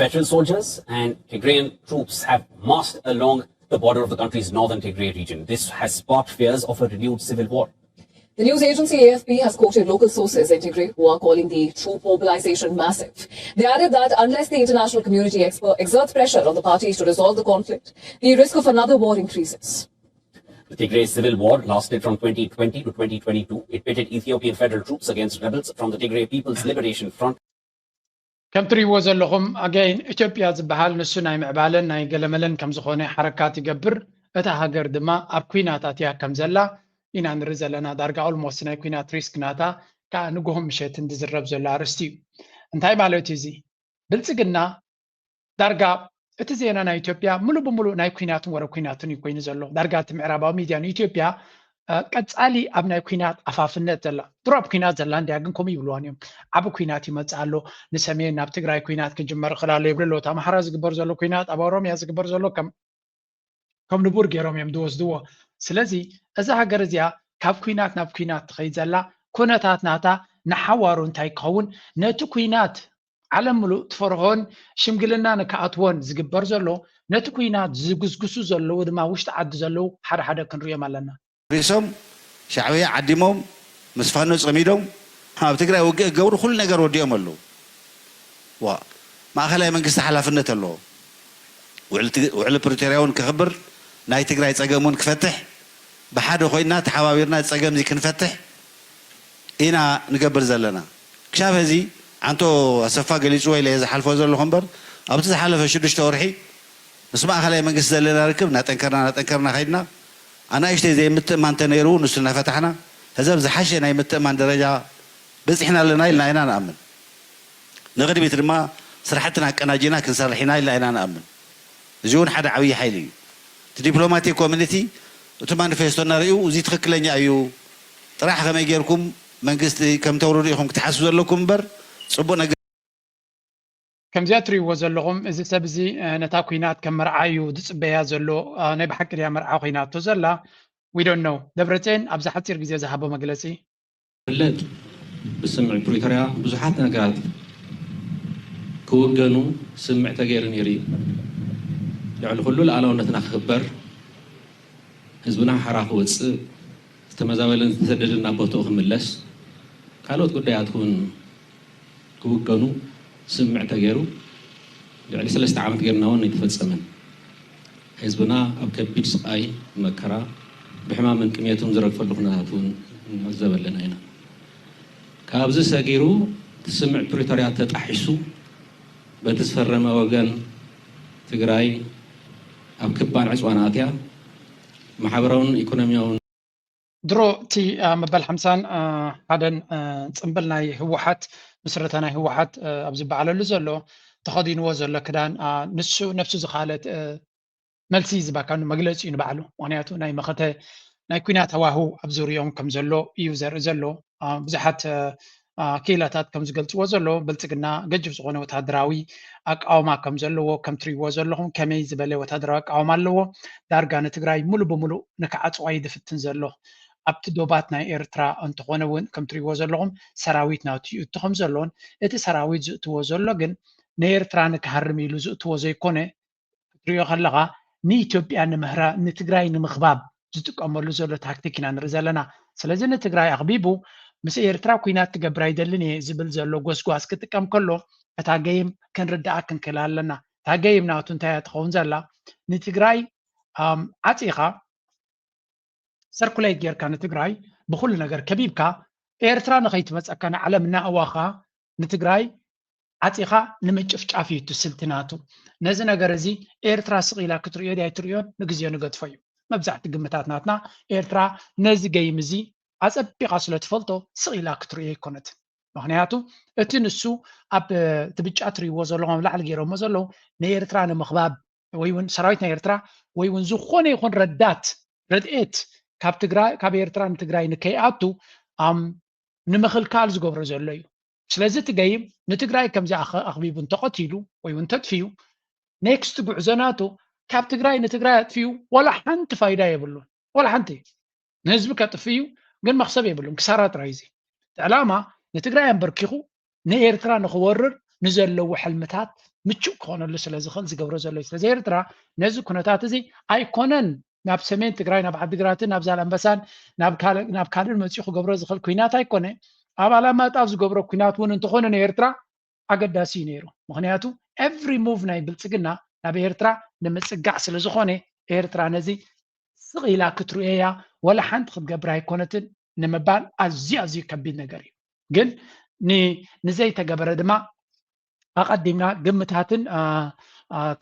Veteran soldiers and Tigrayan troops have marched along the border of the country's northern Tigray region. This has sparked fears of a renewed civil war. The news agency A F P has quoted local sources in Tigray who are calling the troop mobilization massive. They added that unless the international community exper- exerts pressure on the parties to resolve the conflict, the risk of another war increases. The Tigray civil war lasted from twenty twenty to twenty twenty-two. It pitted Ethiopian federal troops against rebels from the Tigray People's Liberation Front. ከም ትሪእዎ ዘለኹም ኣገይን ኢትዮጵያ ዝበሃል ንሱ ናይ ምዕባለን ናይ ገለመለን ከም ዝኾነ ሓረካት ይገብር። እታ ሃገር ድማ ኣብ ኩናት ኣትያ ከም ዘላ ኢና ንርኢ ዘለና። ዳርጋ ኦልሞስት ናይ ኩናት ሪስክ ናታ ከዓ ንግሆ ምሸትን ዝዝረብ ዘሎ ኣርእስቲ እዩ። እንታይ ማለት እዩ እዚ? ብልፅግና ዳርጋ እቲ ዜና ናይ ኢትዮጵያ ሙሉ ብሙሉ ናይ ኩናትን ወረ ኩናትን እዩ ኮይኑ ዘሎ። ዳርጋ እቲ ምዕራባዊ ሚድያ ንኢትዮጵያ ቀፃሊ ኣብ ናይ ኩናት ኣፋፍነት ዘላ ድሮ ኣብ ኩናት ዘላ እንዲያ ግን ከምኡ ይብልዋን እዮም። ዓብ ኩናት ይመፅእ ኣሎ፣ ንሰሜን ናብ ትግራይ ኩናት ክጅመር ይኽእል ኣሎ ይብሉ ኣለዉ። ኣምሓራ ዝግበር ዘሎ ኩናት ኣብ ኦሮምያ ዝግበር ዘሎ ከም ከም ንቡር ገይሮም እዮም ዝወስድዎ። ስለዚ እዛ ሃገር እዚኣ ካብ ኩናት ናብ ኩናት ትኸይድ ዘላ ኩነታት ናታ ንሓዋሩ እንታይ ክኸውን ነቲ ኩናት ዓለም ምሉእ ትፈርሆን ሽምግልና ንክኣትዎን ዝግበር ዘሎ ነቲ ኩናት ዝጉስጉሱ ዘለዉ ድማ ውሽጢ ዓዲ ዘለዉ ሓደ ሓደ ክንሪኦም ኣለና። ሪሶም ሻዕብያ ዓዲሞም ምስ ፋኖ ፀሚዶም ኣብ ትግራይ ውግእ ክገብሩ ኩሉ ነገር ወዲኦም ኣለዉ። ዋ ማእኸላይ መንግስቲ ሓላፍነት ኣለዎ። ውዕሊ ፕሪቶርያ እውን ክኽብር ናይ ትግራይ ፀገም እውን ክፈትሕ ብሓደ ኮይና ተሓባቢርና ፀገም እዚ ክንፈትሕ ኢና ንገብር ዘለና። ክሻብ ሕዚ ዓንቶ ኣሰፋ ገሊፅዎ ኢለ እየ ዝሓልፎ ዘለኹ እምበር ኣብቲ ዝሓለፈ ሽዱሽተ ወርሒ ምስ ማእኸላይ መንግስቲ ዘለና ርክብ እናጠንከርና እናጠንከርና ከይድና ኣናእሽተይ ዘይምትእማን ተነይሩ ንሱ እናፈታሕና ሕዚ ኣብ ዝሓሸ ናይ ምትእማን ደረጃ በፂሕና ኣለና ኢልና ኢና ንኣምን። ንቕድሚት ድማ ስራሕትና ኣቀናጂና ክንሰርሕ ኢና ኢልና ኢና ንኣምን። እዚ እውን ሓደ ዓብዪ ሓይሊ እዩ። እቲ ዲፕሎማቲክ ኮሚኒቲ እቲ ማኒፌስቶ እናርእዩ እዚ ትኽክለኛ እዩ ጥራሕ ከመይ ጌርኩም መንግስቲ ከም ተውርዱ ኢኹም ክትሓስቡ ዘለኩም እምበር ፅቡቅ ነገር ከምዚኣ ትሪእዎ ዘለኹም እዚ ሰብ እዚ ነታ ኩናት ከም መርዓ እዩ ዝፅበያ ዘሎ። ናይ ብሓቂ ድያ መርዓ ኮይናቶ ዘላ? We don't know። ደብረፅዮን ኣብዚ ሓፂር ግዜ ዝሃቦ መግለፂ ፍለጥ ብስምዕ ፕሪቶርያ ብዙሓት ነገራት ክውገኑ ስምዕ ተገይሩ ነይሩ እዩ። ልዕሊ ኩሉ ሉኣላውነትና ክኽበር፣ ህዝብና ሓራ ክወፅእ፣ ዝተመዛበለን ዝተሰደደን ናብ ቦትኡ ክምለስ፣ ካልኦት ጉዳያት እውን ክውገኑ ስምዕ ተገይሩ ልዕሊ ሰለስተ ዓመት ገይርና እውን ኣይተፈፀመን። ህዝብና ኣብ ከቢድ ስቓይ፣ መከራ፣ ብሕማምን ጥሜትን ዝረግፈሉ ኩነታት እውን ንዕዘብ ኣለና ኢና። ካብዚ ሰጊሩ እቲ ስምዕ ፕሪቶርያ ተጣሒሱ በቲ ዝፈረመ ወገን ትግራይ ኣብ ክባን ዕፅዋን ኣትያ ማሕበራውን ኢኮኖሚያውን ድሮ እቲ መበል ሓምሳን ሓደን ፅምብል ናይ ህወሓት ምስረታ ናይ ህወሓት ኣብ ዝበዓለሉ ዘሎ ተኸዲንዎ ዘሎ ክዳን ንሱ ነብሱ ዝኻለት መልሲ ዝባካኑ መግለፂ እዩ ንባዕሉ። ምክንያቱ ናይ መኸተ ናይ ኩናት ሃዋህው ኣብ ዙሪኦም ከም ዘሎ እዩ ዘርኢ ዘሎ። ብዙሓት ክኢላታት ከም ዝገልፅዎ ዘሎ ብልፅግና ገጅፍ ዝኾነ ወታደራዊ ኣቃውማ ከም ዘለዎ ከም ትሪእዎ ዘለኹም ከመይ ዝበለ ወታደራዊ ኣቃውማ ኣለዎ። ዳርጋ ንትግራይ ሙሉ ብሙሉ ንክዓፅዋ እዩ ዝፍትን ዘሎ። ኣብቲ ዶባት ናይ ኤርትራ እንተኾነ እውን ከም ትሪእዎ ዘለኹም ሰራዊት ናቱ ይእቱ ከም ዘሎን እቲ ሰራዊት ዝእትዎ ዘሎ ግን ንኤርትራ ንክሃርም ኢሉ ዝእትዎ ዘይኮነ ክትሪኦ ከለኻ ንኢትዮጵያ ንምህራ ንትግራይ ንምኽባብ ዝጥቀመሉ ዘሎ ታክቲክ ኢና ንርኢ ዘለና። ስለዚ ንትግራይ ኣኽቢቡ ምስ ኤርትራ ኩናት ትገብር ኣይደልን እየ ዝብል ዘሎ ጎስጓስ ክጥቀም ከሎ እታ ገይም ክንርድኣ ክንክእል ኣለና። እታ ገይም ናቱ እንታይ እያ ትኸውን ዘላ? ንትግራይ ዓፂኻ ሰርኩሌት ጌርካ ንትግራይ ብኩሉ ነገር ከቢብካ ኤርትራ ንኸይትመፀካ ንዓለም እናእዋኻ ንትግራይ ዓፂኻ ንምጭፍጫፍ እዩ እቲ ስልቲ ናቱ። ነዚ ነገር እዚ ኤርትራ ስቕ ኢላ ክትርእዮ ድያ ኣይትርእዮን ንግዜኡ ንገድፎ እዩ። መብዛሕቲ ግምታት ናትና ኤርትራ ነዚ ገይም እዚ ኣፀቢቓ ስለ ትፈልጦ ስቕ ኢላ ክትርእዮ ኣይኮነትን። ምክንያቱ እቲ ንሱ ኣብ እቲ ብጫ ትርእይዎ ዘለኹም ኣብ ላዕሊ ገይሮሞ ዘለዉ ንኤርትራ ንምኽባብ ወይ እውን ሰራዊት ናይ ኤርትራ ወይ እውን ዝኾነ ይኹን ረዳት ረድኤት ካብ ትግራይ ካብ ኤርትራ ንትግራይ ንከይኣቱ ንምኽልካል ዝገብሮ ዘሎ እዩ። ስለዚ እቲ ገይም ንትግራይ ከምዚ ኣኽቢቡ እንተቐቲሉ ወይ እውን ተጥፍዩ ኔክስት ጉዕዞ ናቱ ካብ ትግራይ ንትግራይ ኣጥፍዩ ዋላ ሓንቲ ፋይዳ የብሉን። ዋላ ሓንቲ ንህዝቢ ከጥፍእ እዩ ግን መኽሰብ የብሉን። ክሳራ ጥራይ እዚ ዕላማ ንትግራይ ኣንበርኪኹ ንኤርትራ ንኽወርር ንዘለዉ ሕልምታት ምቹእ ክኾነሉ ስለ ዝኽእል ዝገብሮ ዘሎ እዩ። ስለዚ ኤርትራ ነዚ ኩነታት እዚ ኣይኮነን ናብ ሰሜን ትግራይ፣ ናብ ዓዲግራትን ናብ ዛላምበሳን ናብ ካልእ መፂኡ ክገብሮ ዝኽእል ኩናት ኣይኮነ። ኣብ ኣላማጣ ዝገብሮ ኩናት እውን እንተኾነ ንኤርትራ ኣገዳሲ እዩ ነይሩ። ምክንያቱ every move ናይ ብልፅግና ናብ ኤርትራ ንምፅጋዕ ስለ ዝኾነ ኤርትራ ነዚ ስቕ ኢላ ክትርእዮ እያ፣ ወላ ሓንቲ ክትገብር ኣይኮነትን ንምባል ኣዝዩ ኣዝዩ ከቢድ ነገር እዩ። ግን ንዘይተገበረ ድማ ኣቐዲምና ግምታትን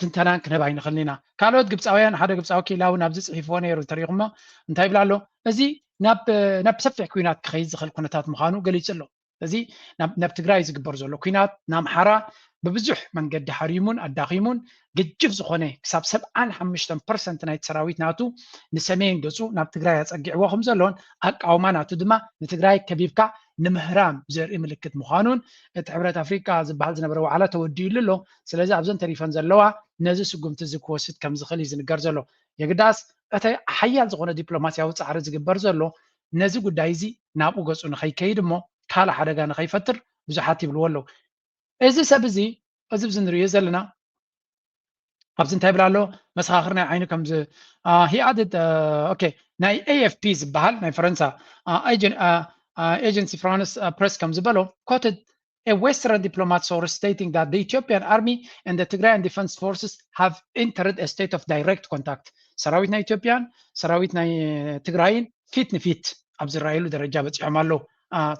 ትንተናን ክንህብ ኣይንኽእልን ኢና። ካልኦት ግብፃውያን፣ ሓደ ግብፃዊ ክኢላ እውን ኣብዚ ፅሒፍዎ ነይሩ እንተሪኢኹሞ እንታይ ይብል ኣሎ? እዚ ናብ ሰፊሕ ኩናት ክኸይድ ዝኽእል ኩነታት ምዃኑ ገሊፁ ኣሎ። እዚ ናብ ትግራይ ዝግበር ዘሎ ኩናት ንኣምሓራ ብብዙሕ መንገዲ ሃሪሙን ኣዳኺሙን ግጅፍ ዝኾነ ክሳብ ሰብዓን ሓሙሽተን ፐርሰንት ናይቲ ሰራዊት ናቱ ንሰሜን ገፁ ናብ ትግራይ ኣፀጊዕዎ ከም ዘሎን ኣቃውማ ናቱ ድማ ንትግራይ ከቢብካ ንምህራም ዘርኢ ምልክት ምዃኑን እቲ ሕብረት ኣፍሪቃ ዝበሃል ዝነበረ ዋዕላ ተወዲኡሉ ኣሎ። ስለዚ ኣብዘን ተሪፈን ዘለዋ ነዚ ስጉምቲ እዚ ክወስድ ከም ዝኽእል እዩ ዝንገር ዘሎ። የግዳስ እቲ ሓያል ዝኾነ ዲፕሎማሲያዊ ፃዕሪ ዝግበር ዘሎ ነዚ ጉዳይ እዚ ናብኡ ገፁ ንኸይከይድ እሞ ካልእ ሓደጋ ንኸይፈጥር ብዙሓት ይብልዎ ኣለዉ። እዚ ሰብ እዚ እዚ ብዚ ንርእዮ ዘለና ኣብዚ እንታይ ይብል ኣሎ? መሰኻኽር ናይ ዓይኒ ከምዚ he added okay ናይ A F P ዝበሃል ናይ ፈረንሳ agency France press ከም ዝበሎ quoted a Western diplomat source stating that the Ethiopian army and the Tigrayan defense forces have entered a state of direct contact ሰራዊት ናይ ኢትዮጵያን ሰራዊት ናይ ትግራይን ፊት ንፊት ኣብ ዝረኣየሉ ደረጃ በፂሖም ኣለዉ።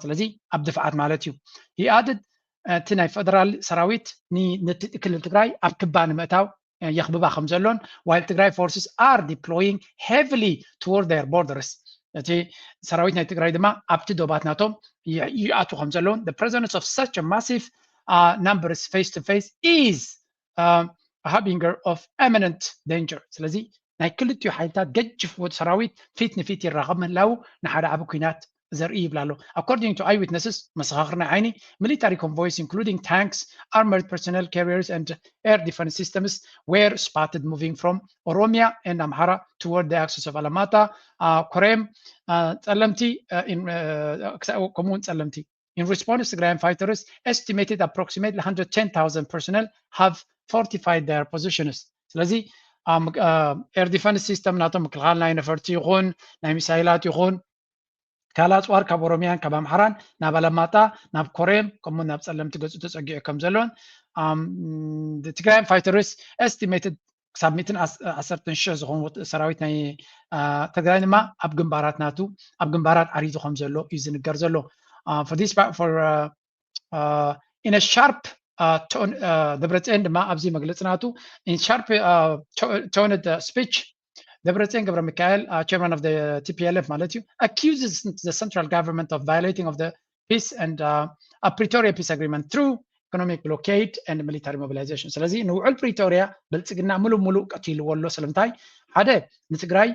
ስለዚ ኣብ ድፍዓት ማለት እዩ። He added እቲ ናይ ፈደራል ሰራዊት ነቲ ክልል ትግራይ ኣብ ክባ ንምእታው የኽብባ ከም ዘሎን while Tigray forces are deploying heavily toward their borders እቲ ሰራዊት ናይ ትግራይ ድማ ኣብቲ ዶባት ናቶም ይኣቱ ከም ዘለውን the presence of such a massive numbers face to face is harbinger of imminent danger ስለዚ ናይ ክልቲኡ ሓይልታት ገጅፍ ሰራዊት ፊት ንፊት ይራኸብ ምህላው ንሓደ ዓቢ ኩናት ዘርኢ ይብል ኣሎ። According to eyewitnesses መሰኻኽር ናይ ዓይኒ military convoys including tanks, armored personnel carriers and air defense systems were spotted moving from Oromia and Amhara toward the axis of Alamata, uh, Korem, uh, ጸለምቲ uh, in, uh, ከምኡ እውን ጸለምቲ In response, Tigrayan fighters estimated approximately one hundred ten thousand personnel have fortified their positions. ስለዚ air defense system ናቶም ምክልኻል ናይ ነፈርቲ ይኹን ናይ ሚሳይላት ይኹን ካልእ ኣፅዋር ካብ ኦሮሚያን ካብ ኣምሓራን ናብ ኣለማጣ ናብ ኮሬም ከምኡ ናብ ፀለምቲ ገፁ ተፀጊዑ ከም ዘሎን ትግራይን fighters estimated ክሳብ ሚእትን ዓሰርተን ሽሕ ዝኾኑ ሰራዊት ናይ ትግራይ ድማ ኣብ ግንባራት ናቱ ኣብ ግንባራት ዓሪዱ ከም ዘሎ እዩ ዝንገር ዘሎ for this for in a sharp tone ደብረፅዮን ድማ ኣብዚ መግለፂ ናቱ in sharp tone speech ደብረፅዮን ገብረ ሚካኤል chairman of the T P L F ማለት እዩ accuses the central government of violating of the peace and uh, a Pretoria peace agreement through economic blockade and military mobilization ስለዚ ንውዕል ፕሪቶሪያ ብልፅግና ሙሉእ ሙሉእ ቀቲልዎ ኣሎ ስለምንታይ ሓደ ንትግራይ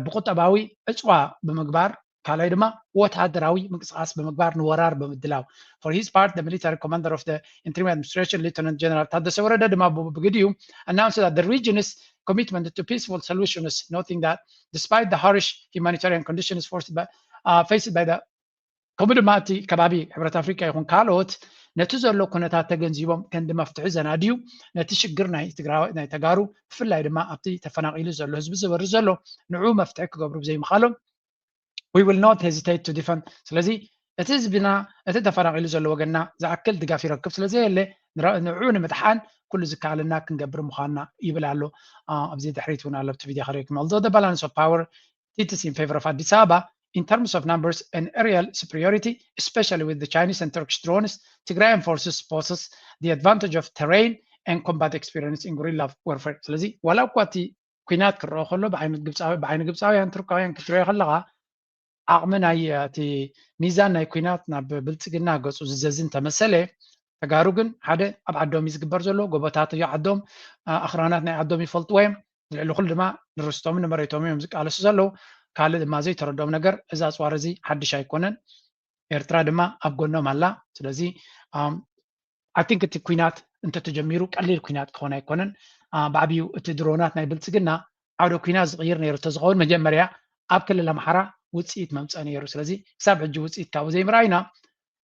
ብቁጠባዊ ዕፅዋ ብምግባር ካልኣይ ድማ ወታደራዊ ምንቅስቃስ ብምግባር ንወራር ብምድላው for his part the military commander of the interim administration Lieutenant General ታደሰ ወረደ ድማ ብግዲኡ announced that the region's commitment to peaceful solutions noting that despite the harsh humanitarian conditions forced by, uh, faced by the ከምኡ ድማ እቲ ከባቢ ሕብረት ኣፍሪካ ይኹን ካልኦት ነቲ ዘሎ ኩነታት ተገንዚቦም ከንዲ መፍትሒ ዘናድዩ ነቲ ሽግር ናይ ትግራይ ናይ ተጋሩ ብፍላይ ድማ ኣብቲ ተፈናቒሉ ዘሎ ህዝቢ ዝበሪ ዘሎ ንዑ መፍትሒ ክገብሩ ብዘይምኻሎም we will not hesitate to defend ስለዚ እቲ ህዝብና እቲ ተፈናቒሉ ዘሎ ወገንና ዝኣክል ድጋፍ ይረክብ ስለዘየለ ንዑ ንምድሓን ኩሉ ዝከኣለና ክንገብር ምዃንና ይብል ኣሎ ኣብዚ ድሕሪት እውን ኣሎ ኣብቲ ቪድዮ ከሪኩም although the balance of power tilts in favor of Addis Ababa in terms of numbers and aerial superiority, especially with the Chinese and Turkish drones, Tigrayan forces possess the advantage of terrain and combat experience in guerrilla warfare. ስለዚ ዋላ እኳ እቲ ኩናት ክረኦ ከሎ ብዓይነት ግብፃዊ ብዓይኒ ግብፃውያን ቱርካውያን ክትሪኦ ከለካ ዓቕሚ ናይ እቲ ሚዛን ናይ ኩናት ናብ ብልፅግና ገፁ ዝዘዝን ተመሰለ ተጋሩ ግን ሓደ ኣብ ዓዶም እዩ ዝግበር ዘሎ ጎቦታት እዩ ዓዶም ኣኽራናት ናይ ዓዶም ይፈልጥዎ እዮም ልዕሊ ኩሉ ድማ ንርስቶምን ንመሬቶም እዮም ዝቃለሱ ዘለዉ ካልእ ድማ ዘይተረድኦም ነገር እዚ ኣፅዋር እዚ ሓድሽ ኣይኮነን ኤርትራ ድማ ኣብ ጎኖም ኣላ ስለዚ I think እቲ ኩናት እንተተጀሚሩ ቀሊል ኩናት ክኾን ኣይኮነን ብዓብዩ እቲ ድሮናት ናይ ብልፅግና ዓውደ ኩናት ዝቕይር ነይሩ እንተዝኸውን መጀመርያ ኣብ ክልል ኣምሓራ ውፅኢት መምፀእ ነይሩ ስለዚ ክሳብ ሕጂ ውፅኢት ካብኡ ዘይምርኣይና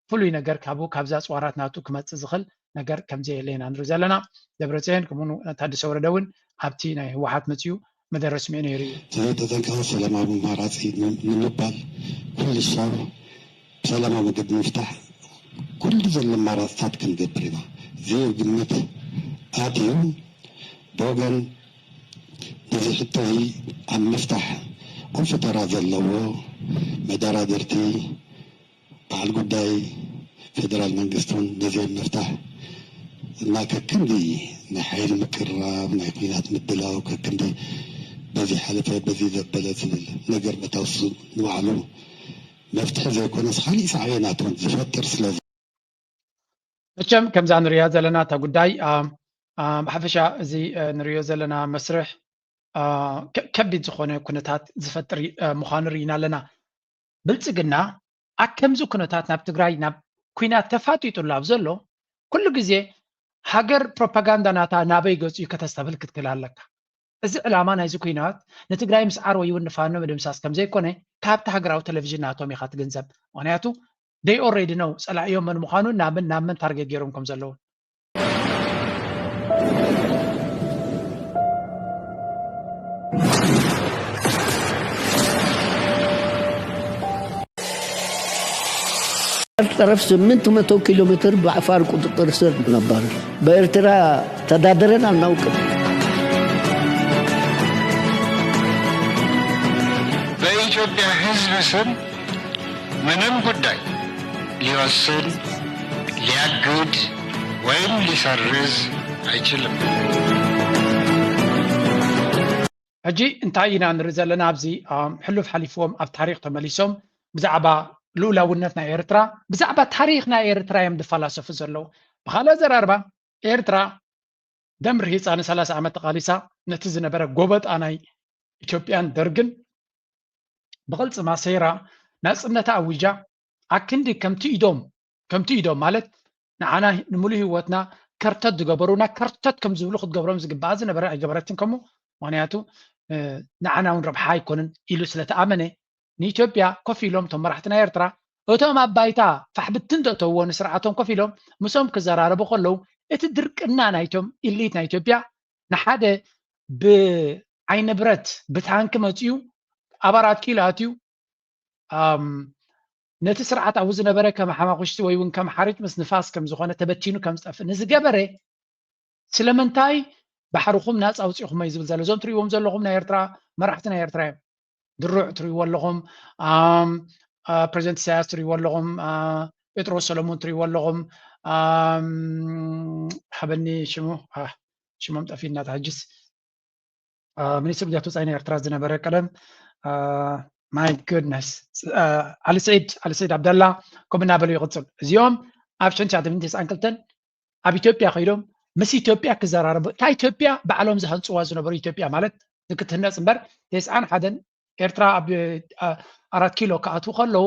ፍሉይ ነገር ካብኡ ካብዚ ኣፅዋራት ናቱ ክመፅእ ዝኽእል ነገር ከም ዘየለ ኢና ንርኢ ዘለና። ደብረፅዮን ከምኡ ታደሰ ወረደ እውን ኣብቲ ናይ ህወሓት መፅኡ መደረ ስሚዑ ነይሩ እዩ። ስለዚ ተጠንቀቐ ሰላማዊ ኣማራፂ ንምባል ኩሉ ሰብ ብሰላማዊ መገዲ ንምፍታሕ ኩሉ ዘሎ ኣማራፅታት ክንገብር ኢና። እዚ ግምት ኣትዩ ብወገን ነዚ ሕቶ እዚ ኣብ ምፍታሕ ቁልፊ ተራ ዘለዎ መደራደርቲ በዓል ጉዳይ ፌደራል መንግስቲ እውን ነዚ ኣብ ምፍታሕ እና ከክንዲ ናይ ሓይሊ ምቅርራብ ናይ ኩናት ምድላው ከክንዲ በዚ ሓለፈ በዚ ዘበለ ዝብል ነገር መታወሲ ንባዕሉ መፍትሒ ዘይኮነስ ካሊእ ሳዕቤናት እውን ዝፈጥር ስለ መቸም ከምዛ ንሪኣ ዘለና እታ ጉዳይ ብሓፈሻ እዚ ንሪኦ ዘለና መስርሕ ከቢድ ዝኾነ ኩነታት ዝፈጥር ምዃኑ ርኢና ኣለና። ብልፅግና ኣብ ከምዚ ኩነታት ናብ ትግራይ ናብ ኩናት ተፋጢጡሉ ኣብ ዘሎ ኩሉ ግዜ ሃገር ፕሮፓጋንዳ ናታ ናበይ ገፁ እዩ ከተስተብል ክትክእል ኣለካ። እዚ ዕላማ ናይዚ ኩናት ንትግራይ ምስዓር ወይ እውን ንፋኖ ምድምሳስ ከም ዘይኮነ ካብቲ ሃገራዊ ቴሌቪዥን ናቶም ኢኻ ትግንዘብ። ምክንያቱ they already know ፀላኢዮም መን ምዃኑን ናብ መን ናብ መን ታርጌት ገይሮም ከም ዘለዉ። ጠረፍ ስምንት መቶ ኪሎ ሜትር ብዓፋር ቁጥጥር ስር ነበር። በኤርትራ ተዳደረን አናውቅም። በኢትዮጵያ ሕዝብ ስም ምንም ጉዳይ ሊወስን፣ ሊያግድ ወይም ሊሰርዝ አይችልም። ሕጂ እንታይ ኢና ንርኢ ዘለና? ኣብዚ ሕሉፍ ሓሊፍዎም ኣብ ታሪኽ ተመሊሶም ብዛዕባ ልኡላውነት ናይ ኤርትራ ብዛዕባ ታሪኽ ናይ ኤርትራ እዮም ዝፈላሰፉ ዘለዉ። ብኻልእ ኣዘራርባ ኤርትራ ደም ርሂፃ ንሰላሳ ዓመት ተቓሊሳ ነቲ ዝነበረ ጎበጣ ናይ ኢትዮጵያን ደርግን ብቕልፅማ ሰይራ ናፅነታ ኣዊጃ ኣክንዲ ከምቲ ኢዶም ከምቲ ኢዶም ማለት ንዓና ንምሉእ ህይወትና ከርተት ዝገበሩና ከርተት ከም ዝብሉ ክትገብሮም ዝግባኣ ዝነበረ ኣይገበረትን። ከምኡ ምክንያቱ ንዓና እውን ረብሓ ኣይኮንን ኢሉ ስለተኣመነ ንኢትዮጵያ ኮፍ ኢሎም እቶም መራሕቲ ናይ ኤርትራ እቶም ኣብ ባይታ ፋሕብትን ዘእተውዎ ንስርዓቶም ኮፍ ኢሎም ምስኦም ክዘራረቡ ከለዉ እቲ ድርቅና ናይቶም ኢሊት ናይ ኢትዮጵያ ንሓደ ብዓይነ ብረት ብታንኪ መፅዩ ኣብ ኣራት ኪሎ ኣትዩ ነቲ ስርዓት ኣብኡ ዝነበረ ከም ሓማኹሽቲ ወይ እውን ከም ሓሪጭ ምስ ንፋስ ከም ዝኾነ ተበቲኑ ከም ዝጠፍእ ንዝገበረ ስለምንታይ ባሕርኹም ናፃ ኣውፂኹሞ እዩ ዝብል ዘሎ። እዞም ትሪእዎም ዘለኹም ናይ ኤርትራ መራሕቲ ናይ ኤርትራ እዮም። ድሩዕ ትሪእዎ ኣለኹም፣ ፕሬዚደንት ኢሳያስ ትሪእዎ ኣለኹም፣ ጴጥሮስ ሰሎሞን ትሪእዎ ኣለኹም፣ ሃበኒ ሽሙ ሽሞም ጠፊእና ሕጅስ ሚኒስትር ጉዳያት ወፃኢ ናይ ኤርትራ ዝነበረ ቀደም my goodness ዓሊ ስዒድ ዓሊ ስዒድ ዓብደላ ከምኡ እናበሉ ይቕፅል። እዚኦም ኣብ ሽሕን ትሽዓተ ሚእትን ተስዓን ክልተን ኣብ ኢትዮጵያ ከይዶም ምስ ኢትዮጵያ ክዘራረቡ እታ ኢትዮጵያ ባዕሎም ዝሃንፅዋ ዝነበሩ ኢትዮጵያ ማለት ንክትህነፅ እምበር ተስዓን ሓደን ኤርትራ ኣብ ኣራት ኪሎ ክኣትዉ ከለዉ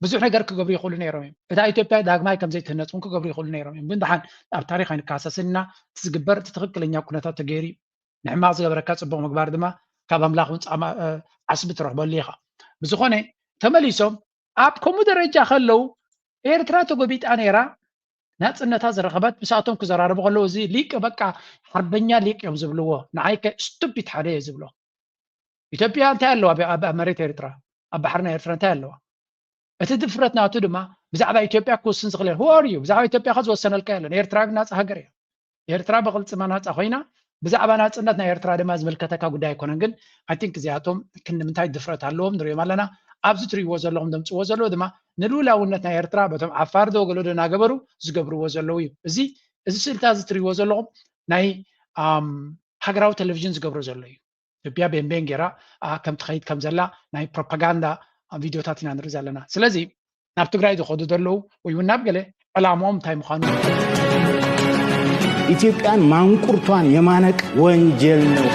ብዙሕ ነገር ክገብሩ ይኽእሉ ነይሮም እዮም። እታ ኢትዮጵያ ዳግማይ ከም ዘይትህነፅ እውን ክገብሩ ይኽእሉ ነይሮም እዮም። ግን ደሓን ኣብ ታሪኽ ኣይንከሰስን ኢና። እቲ ዝግበር እቲ ትኽክለኛ ኩነታት ተገይሩ እዩ። ንሕማቕ ዝገበረካ ፅቡቕ ምግባር ድማ ካብ ኣምላኽ እውን ዓስቢ ትረኽበሉ ኢኻ። ብዝኾነ ተመሊሶም ኣብ ከምኡ ደረጃ ከለዉ ኤርትራ ተጎቢጣ ነይራ ናፅነታ ዝረኸበት ምስኣቶም ክዘራረቡ ከለዉ እዚ ሊቅ በቃ ሓርበኛ ሊቅ እዮም ዝብልዎ ንዓይከ ስቱፒድ ሓደ እየ ዝብሎ ኢትዮጵያ እንታይ ኣለዋ ኣብ መሬት ኤርትራ ኣብ ባሕሪ ናይ ኤርትራ እንታይ ኣለዋ እቲ ድፍረት ናቱ ድማ ብዛዕባ ኢትዮጵያ ክውስን ዝኽእል who are you ብዛዕባ ኢትዮጵያ ከ ዝወሰነልካ የለን ኤርትራ ግን ናፃ ሃገር እያ ኤርትራ ብቕልፅማ ናፃ ኮይና ብዛዕባ ናፅነት ናይ ኤርትራ ድማ ዝምልከተካ ጉዳይ ኣይኮነን ግን I think እዚኣቶም ክንዲ ምንታይ ድፍረት ኣለዎም ንሪኦም ኣለና ኣብዚ ትሪእዎ ዘለኹም ደምፅዎ ዘለዉ ድማ ንልኡላውነት ናይ ኤርትራ በቶም ዓፋር ዶ ገለዶ እናገበሩ ዝገብርዎ ዘለዉ እዩ እዚ እዚ ስእልታ እዚ ትሪእዎ ዘለኹም ናይ ሃገራዊ ቴሌቪዥን ዝገብሮ ዘሎ እዩ ኢትዮጵያ ቤንቤን ገይራ ከም ትኸይድ ከም ዘላ ናይ ፕሮፓጋንዳ ቪድዮታት ኢና ንርኢ ዘለና ስለዚ ናብ ትግራይ ዝኸዱ ዘለዉ ወይ እውን ናብ ገለ ዕላምኦም እንታይ ምዃኑ ኢትዮጵያን ማንቁርቷን የማነቅ ወንጀል ነው።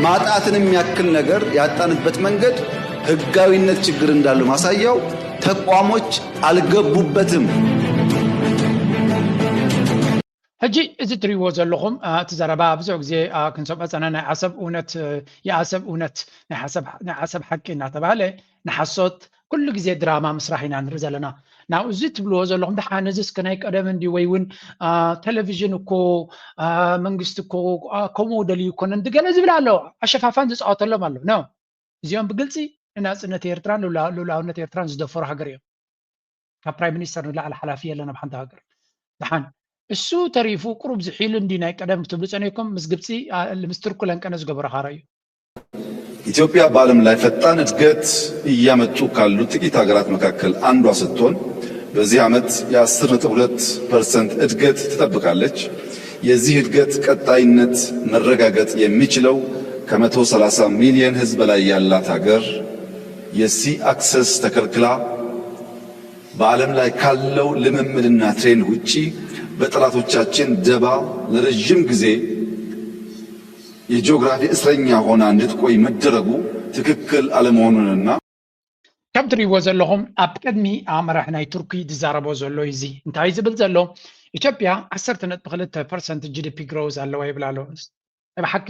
ማጣትን የሚያክል ነገር ያጣንበት መንገድ ህጋዊነት ችግር እንዳለው ማሳያው ተቋሞች አልገቡበትም። ሕጂ እዚ ትሪእዎ ዘለኹም እቲ ዘረባ ብዙሕ ግዜ ክንሰምዖ ፀና ናይ ዓሰብ እውነት የዓሰብ እውነት ናይ ዓሰብ ሓቂ እናተባህለ ንሓሶት ኩሉ ግዜ ድራማ ምስራሕ ኢና ንርኢ ዘለና ናብዚ ትብልዎ ዘለኹም ደሓን፣ እዚ እስከ ናይ ቀደም እንዲ ወይ እውን ቴሌቪዥን እኮ መንግስቲ እኮ ከምኡ ደልዩ ይኮነን ድገለ ዝብል ኣሎ። ኣሸፋፋን ዝፃወተሎም ኣሎ ኖ። እዚኦም ብግልፂ ንናፅነት ኤርትራን ልኡላውነት ኤርትራን ዝደፈሩ ሃገር እዮም። ካብ ፕራይም ሚኒስተር ንላዕሊ ሓላፊ የለን ኣብ ሓንቲ ሃገር። ደሓን እሱ ተሪፉ ቁሩብ ዝሒሉ እንዲ ናይ ቀደም ክትብሉ ፀኒኩም ምስ ግብፂ ምስ ትርኩ ለንቀነ ዝገበረ ካራ እዩ። ኢትዮጵያ በዓለም ላይ ፈጣን እድገት እያመጡ ካሉ ጥቂት ሀገራት መካከል አንዷ ስትሆን በዚህ ዓመት የ አስር ነጥብ ሁለት ፐርሰንት እድገት ትጠብቃለች። የዚህ እድገት ቀጣይነት መረጋገጥ የሚችለው ከመቶ ሠላሳ ሚሊዮን ህዝብ በላይ ያላት ሀገር የሲ አክሰስ ተከልክላ በዓለም ላይ ካለው ልምምድና ትሬንድ ውጪ በጠላቶቻችን ደባ ለረዥም ጊዜ የጂኦግራፊ እስረኛ ሆና እንድትቆይ መደረጉ ትክክል አለመሆኑንና ከም ትሪእዎ ዘለኹም ኣብ ቅድሚ ኣመራሕ ናይ ቱርኪ ዝዛረቦ ዘሎ እዚ እንታይ ዝብል ዘሎ ኢትዮጵያ ዓሰርተ ነጥቢ ክልተ ፐርሰንት ጂ ዲ ፒ ግሮዝ ኣለዋ ይብል ኣሎ። ናይ ብሓቂ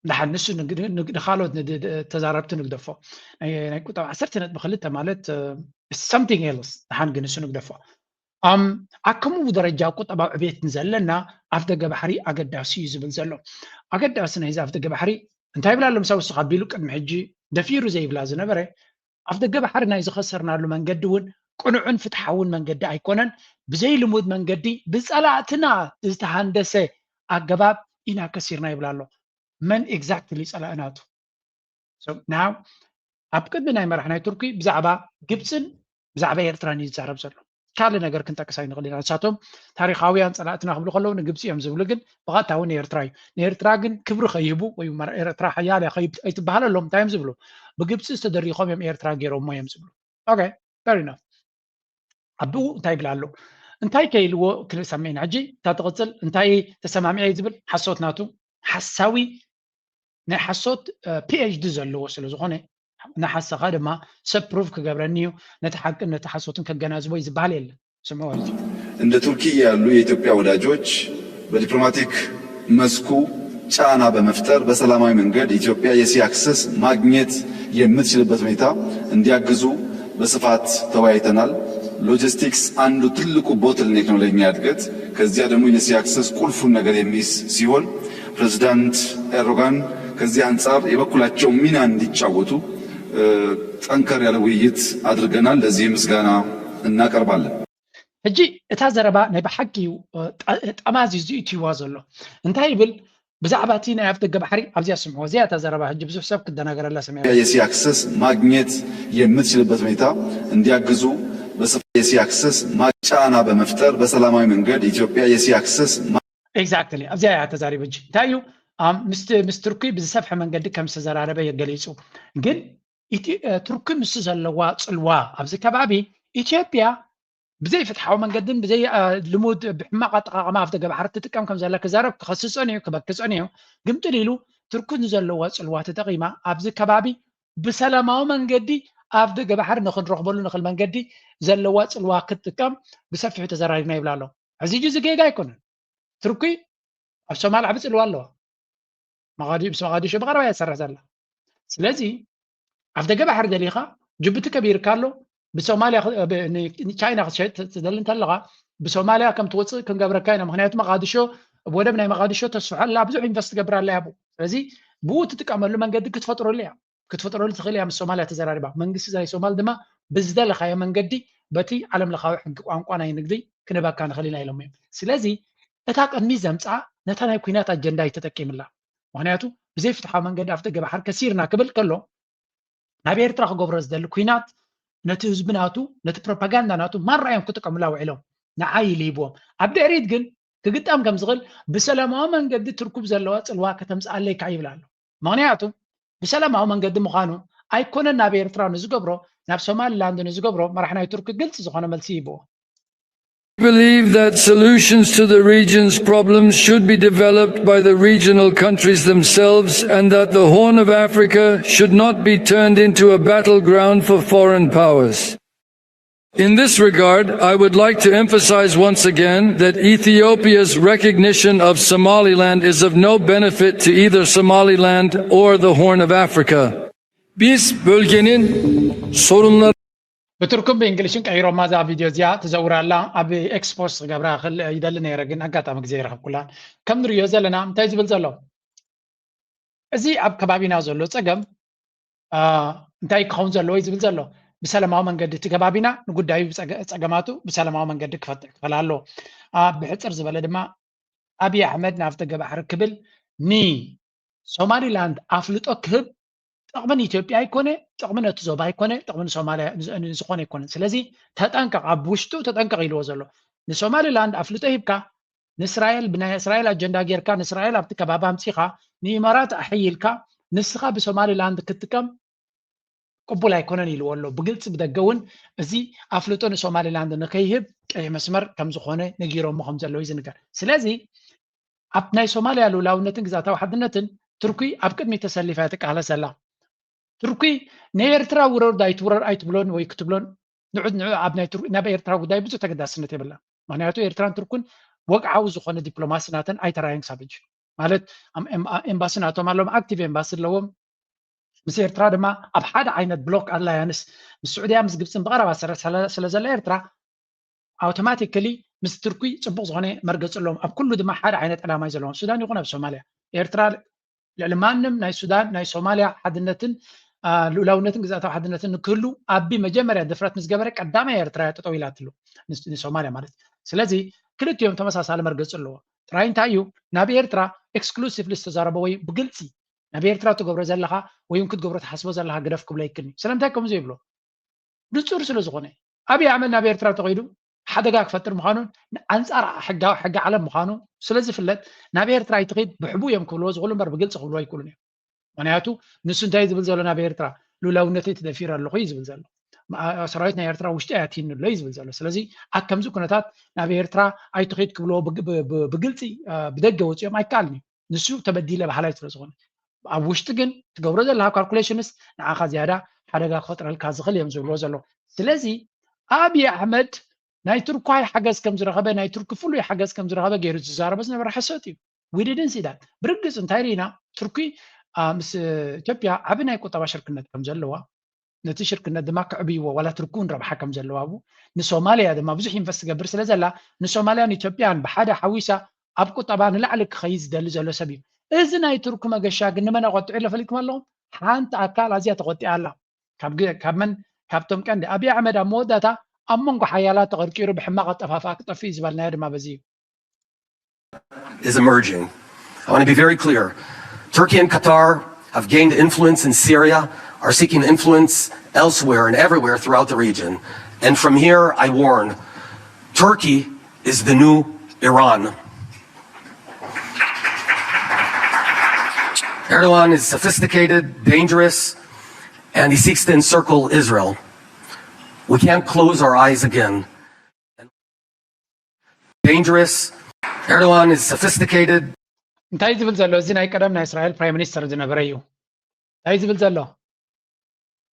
ደሓን ንሱ ንኻልኦት ተዛረብቲ ንግደፎ ናይ ቁጠባ ዓሰርተ ነጥቢ ክልተ ማለት something else ደሓን ግን ንሱ ንግደፎ ኣም ኣከምኡ ደረጃ ቁጠባዊ ዕቤት ንዘለና ኣፍ ደገ ባሕሪ ኣገዳሲ እዩ ዝብል ዘሎ ኣገዳሲ ናይዚ ኣፍ ደገ ባሕሪ እንታይ ይብላ ኣሎ ምሳብ እሱ ካቢሉ ቅድሚ ሕጂ ደፊሩ ዘይብላ ዝነበረ ኣፍ ደገ ባሕሪ ናይ ዝኸሰርናሉ መንገዲ እውን ቅኑዕን ፍትሓውን መንገዲ ኣይኮነን ብዘይ ልሙድ መንገዲ ብፀላእትና ዝተሃንደሰ ኣገባብ ኢና ከሲርና ይብላ ኣሎ መን exactly ፀላእናቱ now ኣብ ቅድሚ ናይ መራሕ ናይ ቱርኪ ብዛዕባ ግብፅን ብዛዕባ ኤርትራን እዩ ዝዛረብ ዘሎ ካልእ ነገር ክንጠቅስ ኣይንኽእል ኢና ንሳቶም ታሪኻውያን ፀላእትና ክብሉ ከለዉ ንግብፂ እዮም ዝብሉ ግን ብቐጥታ እውን ንኤርትራ እዩ ንኤርትራ ግን ክብሪ ከይህቡ ወይ ኤርትራ ሓያል እያ ኣይትበሃለሎም እንታይ እዮም ዝብሉ ብግብፂ ዝተደሪኾም እዮም ኤርትራ ገይሮሞ እዮም ዝብሉ okay fair enough ኣብኡ እንታይ ይብል ኣሎ እንታይ ከይልዎ ክልእ ሰሚዕና ሕጂ እታ ትቕፅል እንታይ ተሰማሚዐ ዝብል ሓሶት ናቱ ሓሳዊ ናይ ሓሶት ፒኤችዲ ዘለዎ ስለ ዝኾነ ንሓሰኻ ድማ ሰብ ፕሩፍ ክገብረኒ እዩ ነቲ ሓቅን ነቲ ሓሶትን ከገናዝቦ እዩ ዝበሃል የለን ስምዖ እዚ እንደ ቱርኪ ያሉ የኢትዮጵያ ወዳጆች በዲፕሎማቲክ መስኩ ጫና በመፍጠር በሰላማዊ መንገድ ኢትዮጵያ የሲ አክሰስ ማግኘት የምትችልበት ሁኔታ እንዲያግዙ በስፋት ተወያይተናል። ሎጂስቲክስ አንዱ ትልቁ ቦትልኔክ ነው ለእኛ እድገት። ከዚያ ደግሞ የሲ አክሰስ ቁልፉን ነገር የሚይዝ ሲሆን ፕሬዚዳንት ኤርዶጋን ከዚህ አንጻር የበኩላቸው ሚና እንዲጫወቱ ጠንከር ያለ ውይይት አድርገናል። ለዚህም ምስጋና እናቀርባለን። ሕጂ እታ ዘረባ ናይ ብሓቂ እዩ ጠማዚዙ ይትይዋ ዘሎ እንታይ ይብል ብዛዕባ እቲ ናይ ኣፍ ደገ ባሕሪ ኣብዚኣ ስምዑ እዚኣ እታ ዘረባ ሕጂ ብዙሕ ሰብ ክደናገረላ ሰሚዐ የሲ አክሰስ ማግኘት የምትችልበት ሁኔታ እንዲያግዙ በስፋት የሲ አክሰስ ጫና በመፍጠር በሰላማዊ መንገድ ኢትዮጵያ የሲ አክሰስ exactly ኣብዚኣ እያ ተዛሪቡ ሕጂ እንታይ እዩ ምስ ቱርኪ ብዝሰፍሐ መንገዲ ከም ዝተዘራረበ የገሊፁ ግን ቱርኪ ምስ ዘለዋ ፅልዋ ኣብዚ ከባቢ ኢትዮጵያ ብዘይ ፍትሓዊ መንገድን ብዘይ ልሙድ ብሕማቕ ኣጠቃቀማ ኣፍ ደገ ባሕሪ ትጥቀም ከም ዘላ ክዛረብ ክኸስስ ጸኒሑ ክበኪ ጸኒሑ ግምጥል ኢሉ ቱርኪ ንዘለዋ ጽልዋ ተጠቂማ ኣብዚ ከባቢ ብሰላማዊ መንገዲ ኣፍ ደገ ባሕሪ ንክንረኽበሉ ንኽእል መንገዲ ዘለዋ ጽልዋ ክትጥቀም ብሰፊሑ ተዘራሪብና ይብል ኣሎ። ሕዚ እዚ ጌጋ ኣይኮነን። ቱርኪ ኣብ ሶማል ዓቢ ጽልዋ ኣለዋ። መቓዲ ምስ መቓዲሾ ብቐረባ እያ ትሰርሕ ዘላ። ስለዚ ኣፍ ደገ ባሕሪ ደሊኻ ጅቡቲ ከቢርካ ኣሎ ብሶማልያ ንቻይና ክትሸጥ ትደሊ እንተለኻ ብሶማልያ ከም ትወፅእ ክንገብረካ ኢና። ምክንያቱ መቓዲሾ ወደብ ናይ መቓዲሾ ተስፍሖ ኣላ ብዙሕ ኢንቨስት ትገብር ኣላ ያቡ። ስለዚ ብኡ ትጥቀመሉ መንገዲ ክትፈጥረሉ እያ ክትፈጥረሉ ትኽእል እያ ምስ ሶማልያ ተዘራሪባ። መንግስቲ ናይ ሶማል ድማ ብዝደለኻዮ መንገዲ በቲ ዓለም ለኻዊ ሕጊ ቋንቋ ናይ ንግዲ ክንህበካ ንኽእል ኢና ኢሎም እዮም። ስለዚ እታ ቅድሚ ዘምፅኣ ነታ ናይ ኩናት ኣጀንዳ እዩ ተጠቂምላ። ምክንያቱ ብዘይ ፍትሓዊ መንገዲ ኣፍ ደገ ባሕሪ ከሲርና ክብል ከሎ ናብ ኤርትራ ክገብሮ ዝደሊ ኩናት ነቲ ህዝቢ ናቱ ነቲ ፕሮፓጋንዳ ናቱ ማራ እዮም ክጥቀምላ ውዒሎም ንዓይ ኢሉ ሂብዎም ኣብ ድሕሪት ግን ክግጠም ከም ዝኽእል ብሰላማዊ መንገዲ ትርኩብ ዘለዋ ፅልዋ ከተምፅኣለይ ከዓ ይብል ኣሎ ምክንያቱ ብሰላማዊ መንገዲ ምዃኑ ኣይኮነን ናብ ኤርትራ ንዝገብሮ ናብ ሶማሊላንድ ንዝገብሮ መራሕ ናይ ቱርኪ ግልፂ ዝኾነ መልሲ ይብዎ believe that solutions to the region's problems should be developed by the regional countries themselves and that the Horn of Africa should not be turned into a battleground for foreign powers. In this regard, I would like to emphasize once again that Ethiopia's recognition of Somaliland is of no benefit to either Somaliland or the Horn of Africa. Biz bölgenin sorunları ብትርኩም ብእንግሊሽን ቀይሮማ እዛ ቪድዮ እዚኣ ትዘውራ ኣላ። ኣብ ኤክስፖስት ክገብራ ክል ይደሊ ነይረ፣ ግን ኣጋጣሚ ግዜ ይረኸብኩላን። ከም ንሪኦ ዘለና እንታይ ዝብል ዘሎ፣ እዚ ኣብ ከባቢና ዘሎ ፀገም እንታይ ክኸውን ዘለዎ እዩ ዝብል ዘሎ። ብሰላማዊ መንገዲ እቲ ከባቢና ንጉዳዩ ፀገማቱ ብሰላማዊ መንገዲ ክፈትሕ ክፈል ኣሎ። ብሕፅር ዝበለ ድማ ኣብይ ኣሕመድ ናብቲ ገባሕሪ ክብል ንሶማሊላንድ ኣፍልጦ ክህብ ጥቕሚ ንኢትዮጵያ ኣይኮነ፣ ጥቕሚ ነቲ ዞባ ኣይኮነ፣ ጥቕሚ ንሶማልያ ዝኾነ ኣይኮነን። ስለዚ ተጠንቀቕ፣ ኣብ ውሽጡ ተጠንቀቕ ኢልዎ ዘሎ። ንሶማሊላንድ ኣፍልጦ ሂብካ ንእስራኤል ብናይ እስራኤል ኣጀንዳ ጌርካ ንእስራኤል ኣብቲ ከባቢ ኣምፂኻ ንኢማራት ኣሕይልካ ንስኻ ብሶማሊላንድ ክትጥቀም ቅቡል ኣይኮነን ኢልዎ ኣሎ። ብግልፂ ብደገ እውን እዚ ኣፍልጦ ንሶማሊላንድ ንከይህብ ቀይሕ መስመር ከም ዝኾነ ነጊሮሞ ከም ዘለዉ እዩ ዝንገር። ስለዚ ኣብ ናይ ሶማልያ ልኡላውነትን ግዛታዊ ሓድነትን ቱርኪ ኣብ ቅድሚ ተሰሊፋ እያ ትቃለስ ዘላ። ቱርኪ ንኤርትራ ውረድ ኣይትውረድ ኣይትብሎን ወይ ክትብሎን ንዑ ንዑ ኣብ ናይ ቱርኪ ናብ ኤርትራ ጉዳይ ብዙሕ ተገዳስነት የብላ። ምክንያቱ ኤርትራን ቱርክን ወግዓዊ ዝኾነ ዲፕሎማሲ ናተን ኣይተራየን ክሳብ ሕጂ። ማለት ኣም- ኤም- ኤምባሲ ናቶም ኣለዎም፣ ኣክቲቭ ኤምባሲ ኣለዎም። ምስ ኤርትራ ድማ ኣብ ሓደ ዓይነት ብሎክ ኣላያንስ ምስ ስዑድያ ምስ ግብፅን ብቐረባ ስለ- ስለ- ስለ ዘላ ኤርትራ ኣውቶማቲካሊ ምስ ቱርኪ ፅቡቅ ዝኾነ መርገፂ ኣለዎም። ኣብ ኩሉ ድማ ሓደ ዓይነት ዕላማ እዩ ዘለዎም። ሱዳን ይኹን ኣብ ሶማልያ ኤርትራ ልዕሊ ማንም ናይ ሱዳን ናይ ሶማልያ ሓድነትን አ፣ ልኡላውነትን ግዛታዊ ሓድነትን ንክህሉ ኣቢ መጀመርያ ድፍረት ምስ ገበረ ቀዳማይ ኤርትራ እያ ጠጠው ኢላትሉ ንስ- ንሶማልያ ማለት። ስለዚ ክልቲኦም ተመሳሳሊ መርገፂ ኣለዎ። ጥራይ እንታይ እዩ ናብ ኤርትራ ኤክስክሉሲቭሊ ዝተዛረበ ወይ ብግልፂ ናብ ኤርትራ ትገብሮ ዘለኻ ወይ እውን ክትገብሮ ትሓስቦ ዘለኻ ግደፍ ክብሎ ይክልኒ። ስለምንታይ ከምዚ ይብሎ? ንጹር ስለ ዝኾነ ኣብይ ኣሕመድ ናብ ኤርትራ ተኸይዱ ሓደጋ ክፈጥር ምዃኑን ኣንጻር ሕጋ- ሕጊ ዓለም ምዃኑ ስለ ዝፍለጥ ናብ ኤርትራ ኣይትኸይድ ብሕቡእ እዮም ክብልዎ ዝኽእሉ እምበር ብግልፂ ክብልዎ ኣይክእሉን እዮም። ምክንያቱ ንሱ እንታይ ዝብል ዘሎ ናብ ኤርትራ ልኡላውነተይ ተደፊረ ኣለኹ እዩ ዝብል ዘሎ። ማ- ሰራዊት ናይ ኤርትራ ውሽጢ ኣያትይኒ ኣሎ እዩ ዝብል ዘሎ። ስለዚ ኣብ ከምዚ ኩነታት ናብ ኤርትራ ኣይትኸይድ ክብልዎ ብግ- ብ- ብ- ብግልፂ አ፣ ብደገ ወፂኦም ኣይከኣልን እዩ። ንሱ ተበዲለ በሃላይ ስለ ዝኾነ ኣብ ውሽጢ ግን ትገብሮ ዘለካ ካልኩሌሽንስ ንዓኻ ዝያዳ ሓደጋ ክፈጥረልካ ዝኽእል እዮም ዝብልዎ ዘለዉ። ስለዚ ኣብይ ኣሕመድ ናይ ቱርኳይ ሓገዝ ከም ዝረኸበ ናይ ቱርኪ ፍሉይ ሓገዝ ከም ዝረኸበ ገይሩ ዝዛረበ ዝነበረ ሓሶት እዩ። ዊድድን ሲዳት ብርግፅ እንታይ ርኢና ቱርኪ አ፣ ምስ ኢትዮጵያ ዓቢ ናይ ቁጠባ ሽርክነት ከም ዘለዋ ነቲ ሽርክነት ድማ ክዕብይዎ ዋላ ቱርኪ እውን ረብሓ ከም ዘለዋ ኣብኡ ንሶማልያ ድማ ብዙሕ ኢንቨስት ትገብር ስለ ዘላ ንሶማልያን ኢትዮጵያን ብሓደ ሓዊሳ ኣብ ቁጠባ ንላዕሊ ክኸይድ ዝደሊ ዘሎ ሰብ እዩ። እዚ ናይ ቱርኪ መገሻ ግን ንመን ኣቆጢዑ ኣሎ ፈሊጥኩም ኣለኹም? ሓንቲ ኣካል ኣዝያ ተቆጢዓ ኣላ። ካብ ግ- ካብ መን? ካብቶም ቀንዲ ኣብይ ኣሕመድ ኣብ መወዳእታ ኣብ መንጎ ሓያላት ተቐርቂሩ ብሕማቕ ኣጠፋፍኣ ክጠፍእ እዩ ዝበልናዮ ድማ በዚ እዩ። is emerging. I want to be very clear. Turkey and Qatar have gained influence in Syria, are seeking influence elsewhere and everywhere throughout the region. And from here, I warn Turkey is the new Iran. Erdogan is sophisticated, dangerous, and he seeks to encircle Israel. We can't close our eyes again. Dangerous. Erdogan is sophisticated. እንታይ ዝብል ዘሎ? እዚ ናይ ቀደም ናይ እስራኤል ፕራይም ሚኒስተር ዝነበረ እዩ። እንታይ ዝብል ዘሎ?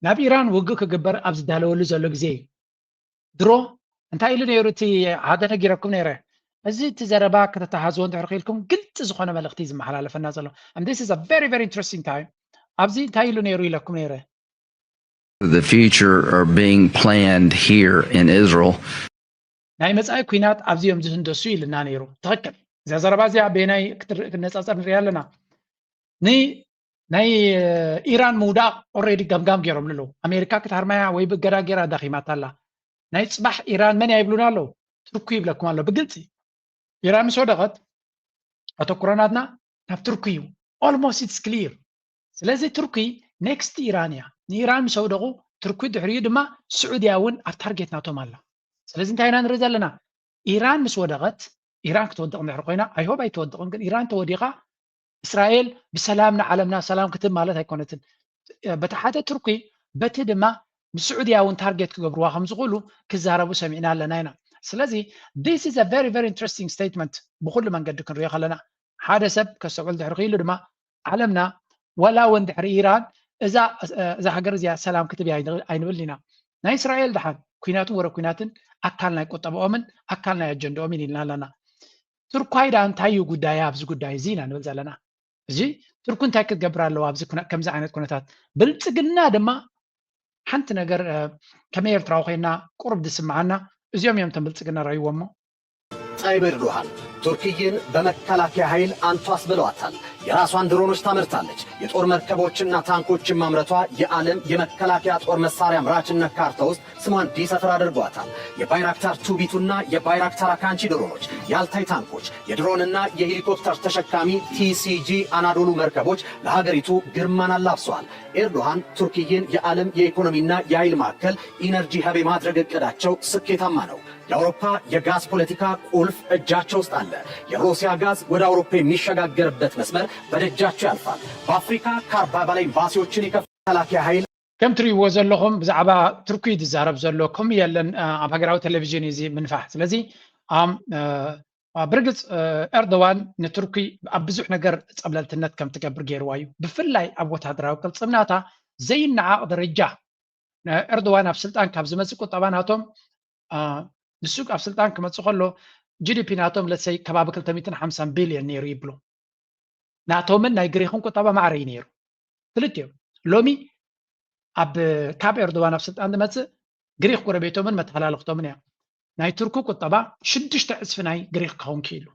ናብ ኢራን ውግእ ክግበር ኣብ ዝዳለወሉ ዘሎ ግዜ እዩ። ድሮ እንታይ ኢሉ ነይሩ? እቲ ሓደ ነጊረኩም ነይረ። እዚ እቲ ዘረባ ከተተሓዝዎ እንድሕር ክኢልኩም ግልፂ ዝኾነ መልእኽቲ እዩ ዝመሓላለፈና ዘሎ። And this is a very very interesting time። ኣብዚ እንታይ ኢሉ ነይሩ ኢለኩም ነይረ? The future are being planned here in Israel. ናይ መጻኢ ኲናት ኣብዚ እዮም ዝህንደሱ ኢልና ነይሩ። ትኽክል። እዛ ዘረባ እዚኣ በየናይ ክትር- ክነጻጸር ንሪኣ ኣለና። ን ናይ ኢራን ምውዳቕ ኦልሬዲ ገምጋም ገይሮም ኣለዉ። ኣሜሪካ ክትሃርማያ ወይ ብእገዳ ገይራ ዳኺማታ ኣላ። ናይ ጽባሕ ኢራን መን እያ ይብሉና ኣለዉ? ቱርኪ ይብለኩም ኣሎ ብግልጺ። ኢራን ምስ ወደቐት ኣተኩሮ ናትና ናብ ቱርኪ እዩ። Almost it's clear። ስለዚ ቱርኪ ኔክስት ኢራን እያ። ንኢራን ምስ ኣውደቑ ቱርኪ ድሕሪኡ ድማ ስዑድያ እውን ኣብ ታርጌት ናቶም ኣላ። ስለዚ እንታይ ኢና ንርኢ ዘለና? ኢራን ምስ ወደቐት ኢራን ክትወድቕ እንድሕር ኮይና I hope ኣይትወድቕን ግን ኢራን ተወዲቓ እስራኤል ብሰላም ንዓለምና ሰላም ክትህብ ማለት ኣይኮነትን። በቲ ሓደ ቱርኪ በቲ ድማ ንስዑድያ እውን ታርጌት ክገብርዋ ከም ዝኽእሉ ክዛረቡ ሰሚዕና ኣለና ኢና። ስለዚ this is a very very interesting statement ብኩሉ መንገዲ ክንሪኦ ከለና ሓደ ሰብ ከስተውዕል ድሕሪ ክኢሉ ድማ ዓለምና ዋላ እውን ድሕሪ ኢራን እዛ እዛ ሃገር እዚኣ ሰላም ክትብ ኣይንብል ኢና። ናይ እስራኤል ድሓን ኩናትን ወረ ኩናትን ኣካል ናይ ቁጠባኦምን ኣካል ናይ ኣጀንዳኦምን ኢልና ኣለና። ቱርኳይ ዳ እንታይ እዩ ጉዳያ ኣብዚ ጉዳይ እዚ ኢና ንብል ዘለና። እዚ ቱርኩ እንታይ ክትገብር ኣለዋ ኣብዚ ኩነ- ከምዚ ዓይነት ኩነታት? ብልፅግና ድማ ሓንቲ ነገር ከም ኤርትራዊ ኮይና ቁሩብ ዝስምዓና እዚኦም እዮም። ተም ብልጽግና ራይዎ እሞ ጣይብ ኤርዶሃን ቱርክይን በመከላከያ ኃይል አንቱ አስብለዋታል። የራሷን ድሮኖች ታመርታለች። የጦር መርከቦችና ታንኮችን ማምረቷ የዓለም የመከላከያ ጦር መሳሪያ አምራችነት ካርታ ውስጥ ስሟ እንዲሰፍር አድርጓታል። የባይራክታር ቱ ቢ ቱ እና የባይራክታር አካንቺ ድሮኖች፣ የአልታይ ታንኮች፣ የድሮንና የሄሊኮፕተር ተሸካሚ ቲ ሲ ጂ አናዶሉ መርከቦች ለሀገሪቱ ግርማን አላብሰዋል። ኤርዶሃን ቱርክይን የዓለም የኢኮኖሚና የኃይል ማዕከል ኢነርጂ ሀብ የማድረግ እቅዳቸው ስኬታማ ነው። የአውሮፓ የጋዝ ፖለቲካ ቁልፍ እጃቸው ውስጥ አለ። የሩሲያ ጋዝ ወደ አውሮፓ የሚሸጋገርበት መስመር በደጃቸው ያልፋል። በአፍሪካ ከአርባ በላይ ኤምባሲዎችን የከፈተ መከላከያ ኃይል ከም ትርእይዎ ዘለኹም ብዛዕባ ቱርኪ ዝዛረብ ዘሎ ከምኡ የለን ኣብ ሃገራዊ ቴሌቪዥን እዚ ምንፋሕ። ስለዚ ብርግፅ ኤርዶዋን ንቱርኪ ኣብ ብዙሕ ነገር ፀብለልትነት ከም ትገብር ገይርዋ እዩ። ብፍላይ ኣብ ወታደራዊ ቅልፅምናታ ዘይነዓቕ ደረጃ ኤርዶዋን ኣብ ስልጣን ካብ ዝመፅእ ቁጠባ ናቶም ንሱ ኣብ ስልጣን ክመፅእ ከሎ ጂ ዲ ፒ ናቶም ለሰይ ከባቢ ክልተ ሚእትን ሓምሳን ቢልዮን ነይሩ ይብሉ። ናቶምን ናይ ግሪክን ቁጠባ ማዕረ እዩ ነይሩ። ክልቲኦም ሎሚ ኣብ ካብ ኤርዶዋን ኣብ ስልጣን ዝመፅእ ግሪክ ጎረቤቶምን መተሓላለኽቶምን እያ። ናይ ቱርኪ ቁጠባ ሽዱሽተ ዕፅፊ ናይ ግሪክ ክኸውን ክኢሉ።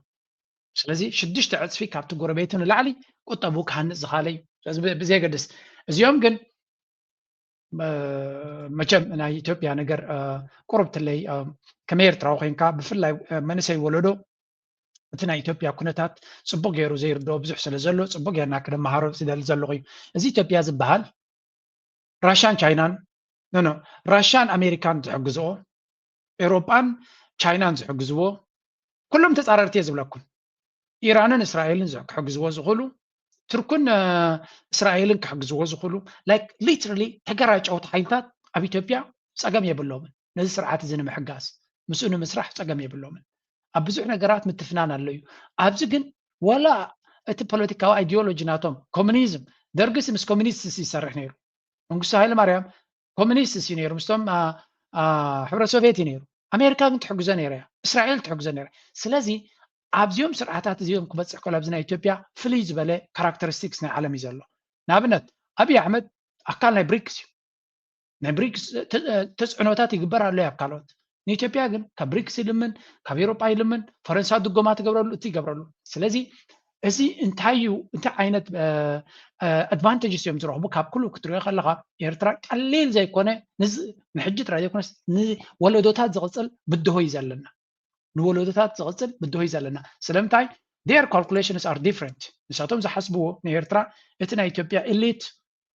ስለዚ ሽዱሽተ ዕፅፊ ካብቲ ጎረቤቱ ንላዕሊ ቁጠቡ ክሃንፅ ዝኻለ እዩ። ስለዚ ብዘየገድስ እዚኦም ግን መቸም ናይ ኢትዮጵያ ነገር ቁሩብ ትለይ ከም ኤርትራዊ ኮይንካ ብፍላይ መንእሰይ ወለዶ እቲ ናይ ኢትዮጵያ ኩነታት ፅቡቅ ገይሩ ዘይርድኦ ብዙሕ ስለ ዘሎ ፅቡቅ ጌርና ክነመሃሮ ዝደሊ ዘለኹ እዩ። እዚ ኢትዮጵያ ዝበሃል ራሻን ቻይናን ኖ ኖ ራሻን ኣሜሪካን ዝሕግዝኦ ኤሮጳን ቻይናን ዝሕግዝዎ ኩሎም ተፃረርቲ እየ ዝብለኩም። ኢራንን እስራኤልን ክሕግዝዎ ዝኽእሉ ትርኩን እስራኤልን ክሕግዝዎ ዝኽእሉ like literally ተገራጨውቲ ሓይልታት ኣብ ኢትዮጵያ ፀገም የብሎምን። ነዚ ስርዓት እዚ ንምሕጋዝ ምስኡ ንምስራሕ ፀገም የብሎምን። ኣብ ብዙሕ ነገራት ምትፍናን ኣሎ እዩ። ኣብዚ ግን ዋላ እቲ ፖለቲካዊ ኣይዲዮሎጂ ናቶም ኮሙኒዝም ደርግስ ምስ ኮሙኒስት ይሰርሕ ነይሩ። መንግስቱ ሃይለ ማርያም ኮሙኒስት እዩ ነይሩ፣ ምስቶም ሕብረት ሶቪየት እዩ ነይሩ። ኣሜሪካ ግን ትሕግዞ ነይራ እያ፣ እስራኤል ትሕግዞ ነይራ። ስለዚ ኣብዚኦም ስርዓታት እዚኦም ክበፅሕ ከሎ ኣብዚ ናይ ኢትዮጵያ ፍልይ ዝበለ ካራክተሪስቲክስ ናይ ዓለም እዩ ዘሎ። ንኣብነት ኣብይ ኣሕመድ ኣካል ናይ ብሪክስ እዩ። ናይ ብሪክስ ተፅዕኖታት ይግበር ኣሎ ኣብ ካልኦት። ንኢትዮጵያ ግን ካብ ብሪክስ ይልምን ካብ ኤሮጳ ይልምን ፈረንሳ ድጎማ ትገብረሉ እቲ ይገብረሉ። ስለዚ እዚ እንታይ እዩ እንታይ ዓይነት ኣድቫንቴጅስ እዮም ዝረኽቡ ካብ ኩሉ ክትሪኦ ከለኻ ኤርትራ ቀሊል ዘይኮነ ንሕጂ ጥራይ ዘይኮነስ ንወለዶታት ዝቕፅል ብድሆ እዩ ዘለና። ንወለዶታት ዝቕፅል ብድሆ እዩ ዘለና። ስለምንታይ their calculations are different። ንሳቶም ዝሓስብዎ ንኤርትራ እቲ ናይ ኢትዮጵያ ኤሊት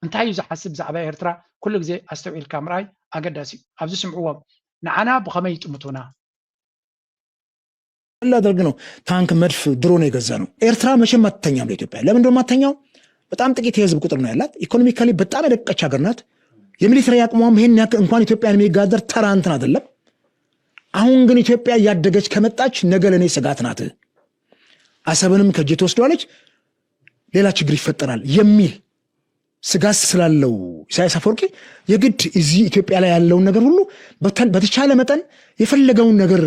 እንታይ እዩ ዝሓስብ ብዛዕባ ኤርትራ ኩሉ ግዜ ኣስተውዒልካ ምርኣይ ኣገዳሲ እዩ። ኣብዚ ስምዕዎም ንዓና ብኸመይ ይጥምቱና? ላደርግ ነው ታንክ መድፍ ድሮን የገዛ ነው። ኤርትራ መቼም አትተኛም ለኢትዮጵያ። ለምን እንደማትተኛው በጣም ጥቂት የህዝብ ቁጥር ነው ያላት። ኢኮኖሚካሊ በጣም የደቀች ሀገር ናት። የሚሊተሪ አቅሟም ይሄን ያክል እንኳን ኢትዮጵያን የሚጋደር ተራ እንትን አይደለም። አሁን ግን ኢትዮጵያ እያደገች ከመጣች ነገ ለእኔ ስጋት ናት። አሰብንም ከእጄ ትወስደዋለች፣ ሌላ ችግር ይፈጠራል የሚል ስጋት ስላለው ኢሳያስ አፈወርቂ የግድ እዚህ ኢትዮጵያ ላይ ያለውን ነገር ሁሉ በተቻለ መጠን የፈለገውን ነገር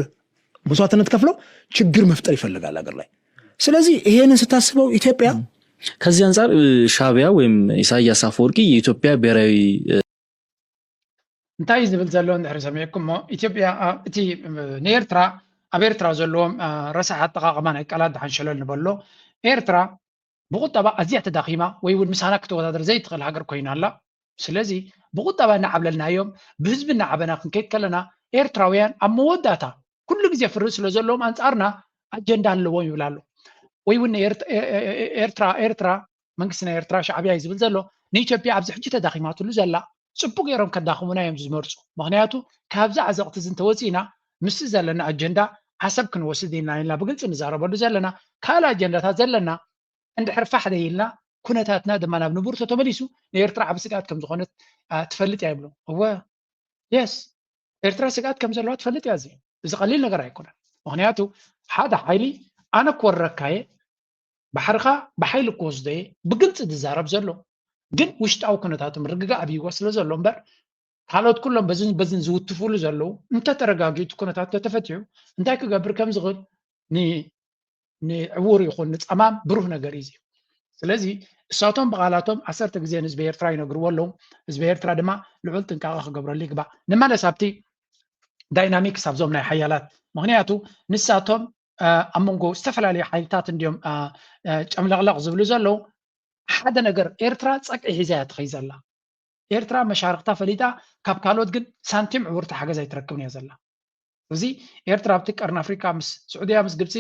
መስዋዕትነት ከፍሎ ችግር መፍጠር ይፈልጋል ሀገር ላይ። ስለዚህ ይሄንን ስታስበው ኢትዮጵያ ከዚህ አንጻር ሻቢያ ወይም ኢሳያስ አፈወርቂ የኢትዮጵያ ብሔራዊ እንታይ እዩ ዝብል ዘሎ እንድሕሪ ሰሚዕኩም እሞ ኢትዮጵያ እቲ ንኤርትራ ኣብ ኤርትራ ዘለዎም ረሳሕ ኣጠቃቅማ ናይ ቃላት ድሓን ሸለል ንበሎ። ኤርትራ ብቁጠባ ኣዝያ ተዳኺማ ወይ እውን ምሳና ክትወዳደር ዘይትኽእል ሃገር ኮይና ኣላ። ስለዚ ብቁጠባ እናዓብለልናዮም ብህዝቢ እናዓበና ክንከይድ ከለና ኤርትራውያን ኣብ መወዳእታ ኩሉ ግዜ ፍርድ ስለ ዘለዎም ኣንጻርና ኣጀንዳ ኣለዎም ይብል ኣሎ። ወይ እውን ኤርትራ ኤርትራ መንግስቲ ናይ ኤርትራ ሻዕብያ እዩ ዝብል ዘሎ ንኢትዮጵያ ኣብዚ ሕጂ ተዳኺማትሉ ዘላ ጽቡቅ ገይሮም ከዳኽሙና እዮም ዝመርጹ። ምኽንያቱ ካብዚ ዓዘቕቲ እዚ እንተወጺእና ምስቲ ዘለና ኣጀንዳ ዓሰብ ክንወስድ ኢና ኢልና ብግልጺ ንዛረበሉ ዘለና ካልእ ኣጀንዳታት ዘለና እንድሕር ፋሕ ደይልና ኩነታትና ድማ ናብ ንቡር ተተመሊሱ ንኤርትራ ዓቢ ስግኣት ከም ዝኾነት ትፈልጥ እያ ይብሎ። እወ የስ ኤርትራ ስግኣት ከም ዘለዋ ትፈልጥ እያ። እዚ እዚ ቀሊል ነገር ኣይኮነን። ምኽንያቱ ሓደ ሓይሊ ኣነ ክወረካ እየ ባሕርኻ ብሓይሊ ክወስዶ እየ ብግልፂ ዝዛረብ ዘሎ ግን ውሽጣዊ ኩነታቱ ምርግጋእ ኣብይዎ ስለ ዘሎ እምበር ካልኦት ኩሎም በዝን በዝን ዝውትፉሉ ዘለዉ እንተተረጋጊኡ እቲ ኩነታት እንተተፈቲሑ እንታይ ክገብር ከም ዝኽእል ንዕዉር ይኹን ንፀማም ብሩህ ነገር እዩ። ስለዚ እሳቶም ብቓላቶም ዓሰርተ ግዜ ንህዝቢ ኤርትራ ይነግርዎ ኣለዉ። ህዝቢ ኤርትራ ድማ ልዑል ጥንቃቐ ክገብረሉ ይግባእ። ንመለስ ኣብቲ ዳይናሚክስ ኣብዞም ናይ ሓያላት፣ ምኽንያቱ ንሳቶም ኣብ መንጎ ዝተፈላለዩ ሓይልታት እንዲዮም ጨምለቕለቕ ዝብሉ ዘለዉ። ሓደ ነገር፣ ኤርትራ ጸቅዒ ሒዛ እያ ትኸይ ዘላ። ኤርትራ መሻርክታ ፈሊጣ ካብ ካልኦት ግን ሳንቲም ዕውርቲ ሓገዝ ኣይትረክብን እያ ዘላ። እዚ ኤርትራ ኣብቲ ቀርኒ ኣፍሪካ ምስ ስዑድያ ምስ ግብፂ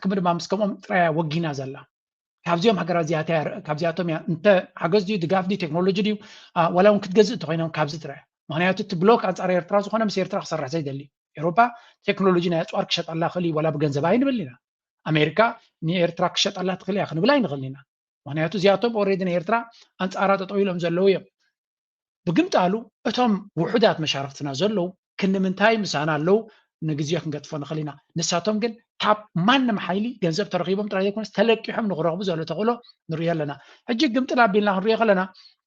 ከምኡ ድማ ምስ ከምኦም ጥራያ ወጊና ዘላ። ካብዚኦም ሃገራት እዚኣታ እያ፣ ካብዚኣቶም እያ። እንተ ሓገዝ ድዩ ድጋፍ ድዩ ቴክኖሎጂ ድዩ ዋላ እውን ክትገዝእ እንተኮይኖም ካብዚ ጥራያ። ምክንያቱ እቲ ብሎክ ኣንፃር ኤርትራ ዝኾነ ምስ ኤርትራ ክሰርሕ ዘይደሊ። ኤሮፓ ቴክኖሎጂ ናይ ኣፅዋር ክሸጠላ ክእል ዋላ ብገንዘብ ኣይንብል ኢና። ኣሜሪካ ንኤርትራ ክሸጠላ ትኽእል እያ ክንብል ኣይንኽእል ኢና። ምክንያቱ እዚኣቶም ኦሬዲ ንኤርትራ ኣንፃራ ጠጠው ኢሎም ዘለዉ እዮም። ብግምጣሉ እቶም ውሑዳት መሻርክትና ዘለዉ ክንምንታይ ምሳና ኣለዉ ንግዜ ክንገጥፎ ንኽእል ኢና። ንሳቶም ግን ካብ ማንም ሓይሊ ገንዘብ ተረኺቦም ጥራይ ዘይኮነስ ተለቂሖም ንክረኽቡ ዘሎ ተኽእሎ ንሪኦ ኣለና። ሕጂ ግምጥል ኣቢልና ክንሪኦ ከለና